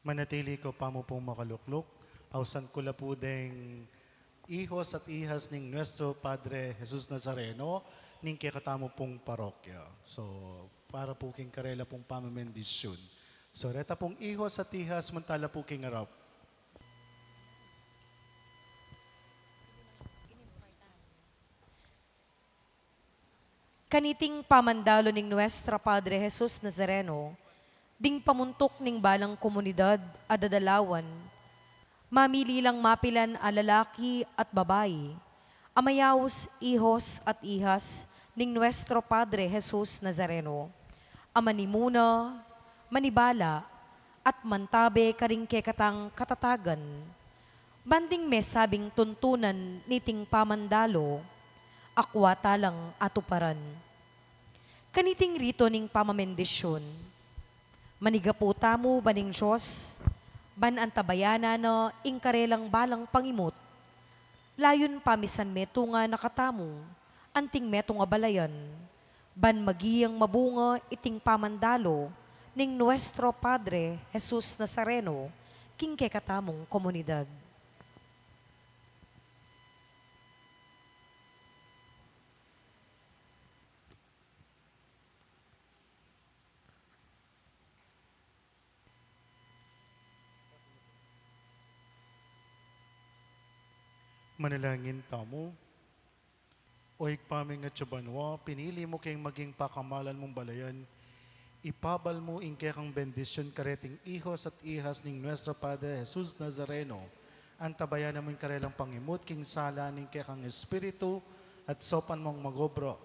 Manatili ko pa mu pung makalukluk, ausan ku la pu deng hijos at hijas ning Nuestro Padre Jesus Nazareno, ning kekatamu pung parokya. So, para pu king karela pung pamabendisyun. So, reta pung hijos at hijas, munta la pu king arap. Kaniting pamandalo ning Nuestra Padre Jesus Nazareno, ding pamuntuk ning balang komunidad a dadalawan, mamili lang mapilan a lalaki at babai, a mayaus hijos at hijas ning Nuestro Padre Jesus Nazareno, a manimuna, manibala, at mantabe karing kekatang katatagan. Ban ding mesabing tuntunan niting pamandalo, akua ta lang atuparan. Kaniting rito ning pamabendisyun, manigapu tamu ba ning Dios, ban antabayanan na ing karelang balang pangimut, layun pamisan metung na katamu, anting metung a balayan, ban maging mabunga iting pamandalo ning Nuestro Padre Jesus Nazareno, king kekatamung komunidad. Manalangin tamu. O Ibpa ming atsu banua, pinili mu keng maging pakamalan mung balayan, ipabal mu ing kekang bendisyun kareting hijos at hijas ning Nuestro Padre Jesus Nazareno, antabayanan mu ing karelang pangimut king sala ning kekang Espiritu, at saupan mung mag-obra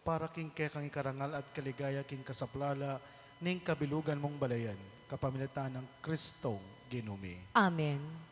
para king kekang ikarangal at kaligaya king kasaplala ning kabilugan mung balayan, kapamilatan nang Kristong Ginu mi. Amen.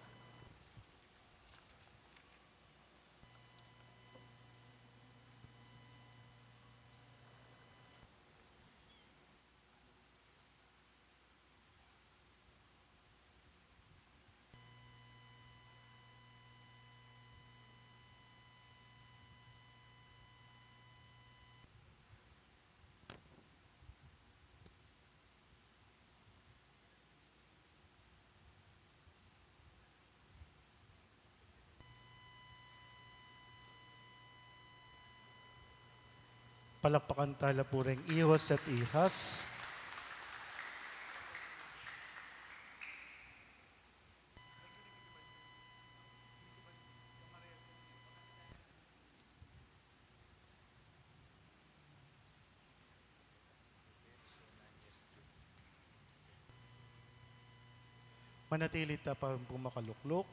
Palakpakan ta la pu ring hijos at hijas. Manatili ta pa pu makalukluk.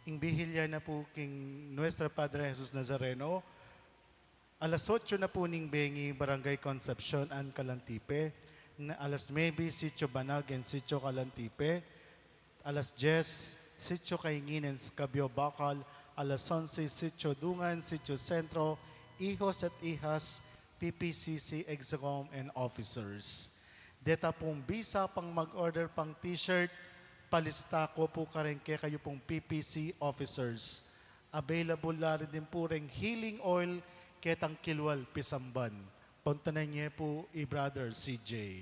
Ing bihilya na pu king Nuestra Padre Jesus Nazareno, alas otso na pu ning bengi, Barangay Concepcion and Calantipe, na alas nuebe, Sitio Banag and Sitio Calantipe, alas dyes, Sitio Kaingin and Cabio Bacal, alas onse, Sitio Dungan, Sitio Sentro, hijos at hijas, P P C C, EXACOM, and officers. Deta pung bisa pang mag-order pang t-shirt, palista ko pu kareng kekayu pung P P C officers. Available la rin din pu reng healing oil ketang kilwal pisamban. Puntanan ye pu i Brother C J.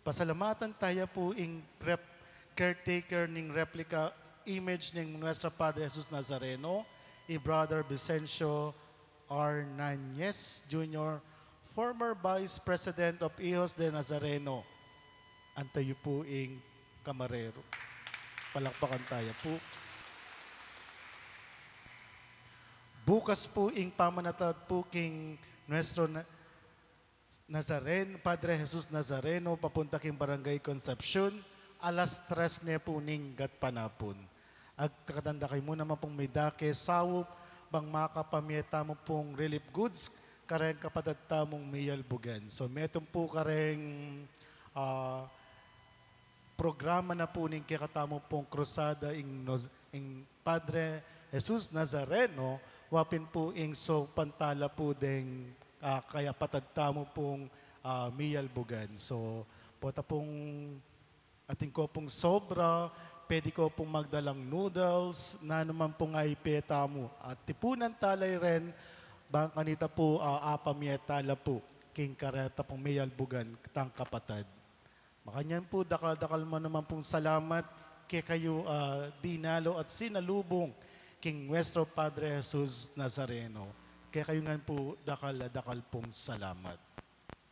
Pasalamatan taya pu ing rep-, caretaker ning replica image ning Nuestra Padre Jesus Nazareno, i Brother Vicencio R. Nañez Junior, former Vice President of Hijos de Nazareno. Antayu pu ing kamarero. Palakpakan taya pu. Bukas pu ing pamanatad pu king Nuestro Na-, Nazaren-, Padre Jesus Nazareno, papunta king Barangay Concepcion, alas tres ne pu ning gatpanapun. Agkakatan da kayu mu naman pung midake saup, bang makapamie tamu pung relief goods kareng kapatad tamung miyalbugan. So, metung pu kareng, ah, programa na pu ning kekatamu pung krusada ing Noz-, ing Padre Jesus Nazareno, wa pin pu ing saupan ta la pu deng, ah, kapatad tamu pung, ah, miyalbugan. So, pota pung atin ko pung sobra, pwede ko pung magdalang noodles, nanu man pung aipe tamu. At tipunan ta la ren, bang kanita pu, ah, apamie ta la pu king kareta pung miyalbugan tang kapatad. Makanyan pu, dakal-dakal mu naman pung salamat kekayu, ah, dinalo at sinalubung king Nuestro Padre Jesus Nazareno. Kekayu ngan pu, dakal-dakal pung salamat.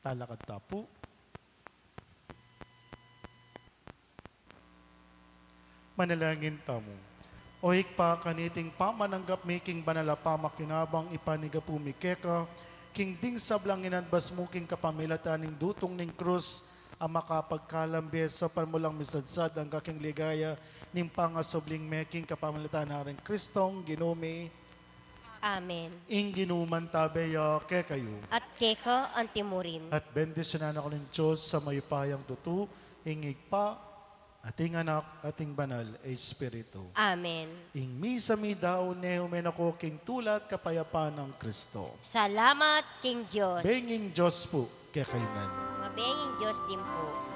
Talakad ta pu. Manalangin tamu. O Ibpa, kaniting pamananggap mi king banal a pamakinabang, ipanyawad mi keka king ding sablang inambas mu king kapamilatan ning dutung ning krus, a makapagkalambe sa panmulang misadsad angga king ligaya ning pangasubling me king kapamilatan na ring Kristong Ginu mi. Amen. Ing Ginu mantabe ya kekayu. At keka antimurin. At bendisyunan na kayu ning Dios a mayupayang tutu, ing Ibpa, at ing Anak, at ing Banal a Espiritu. Amen. Ing misa mi daun ne, ume na ko king tula at kapayapan nang Kristo. Salamat king Dios. Benging Dios pu kekayu ngan. Mabenging Dios din pu.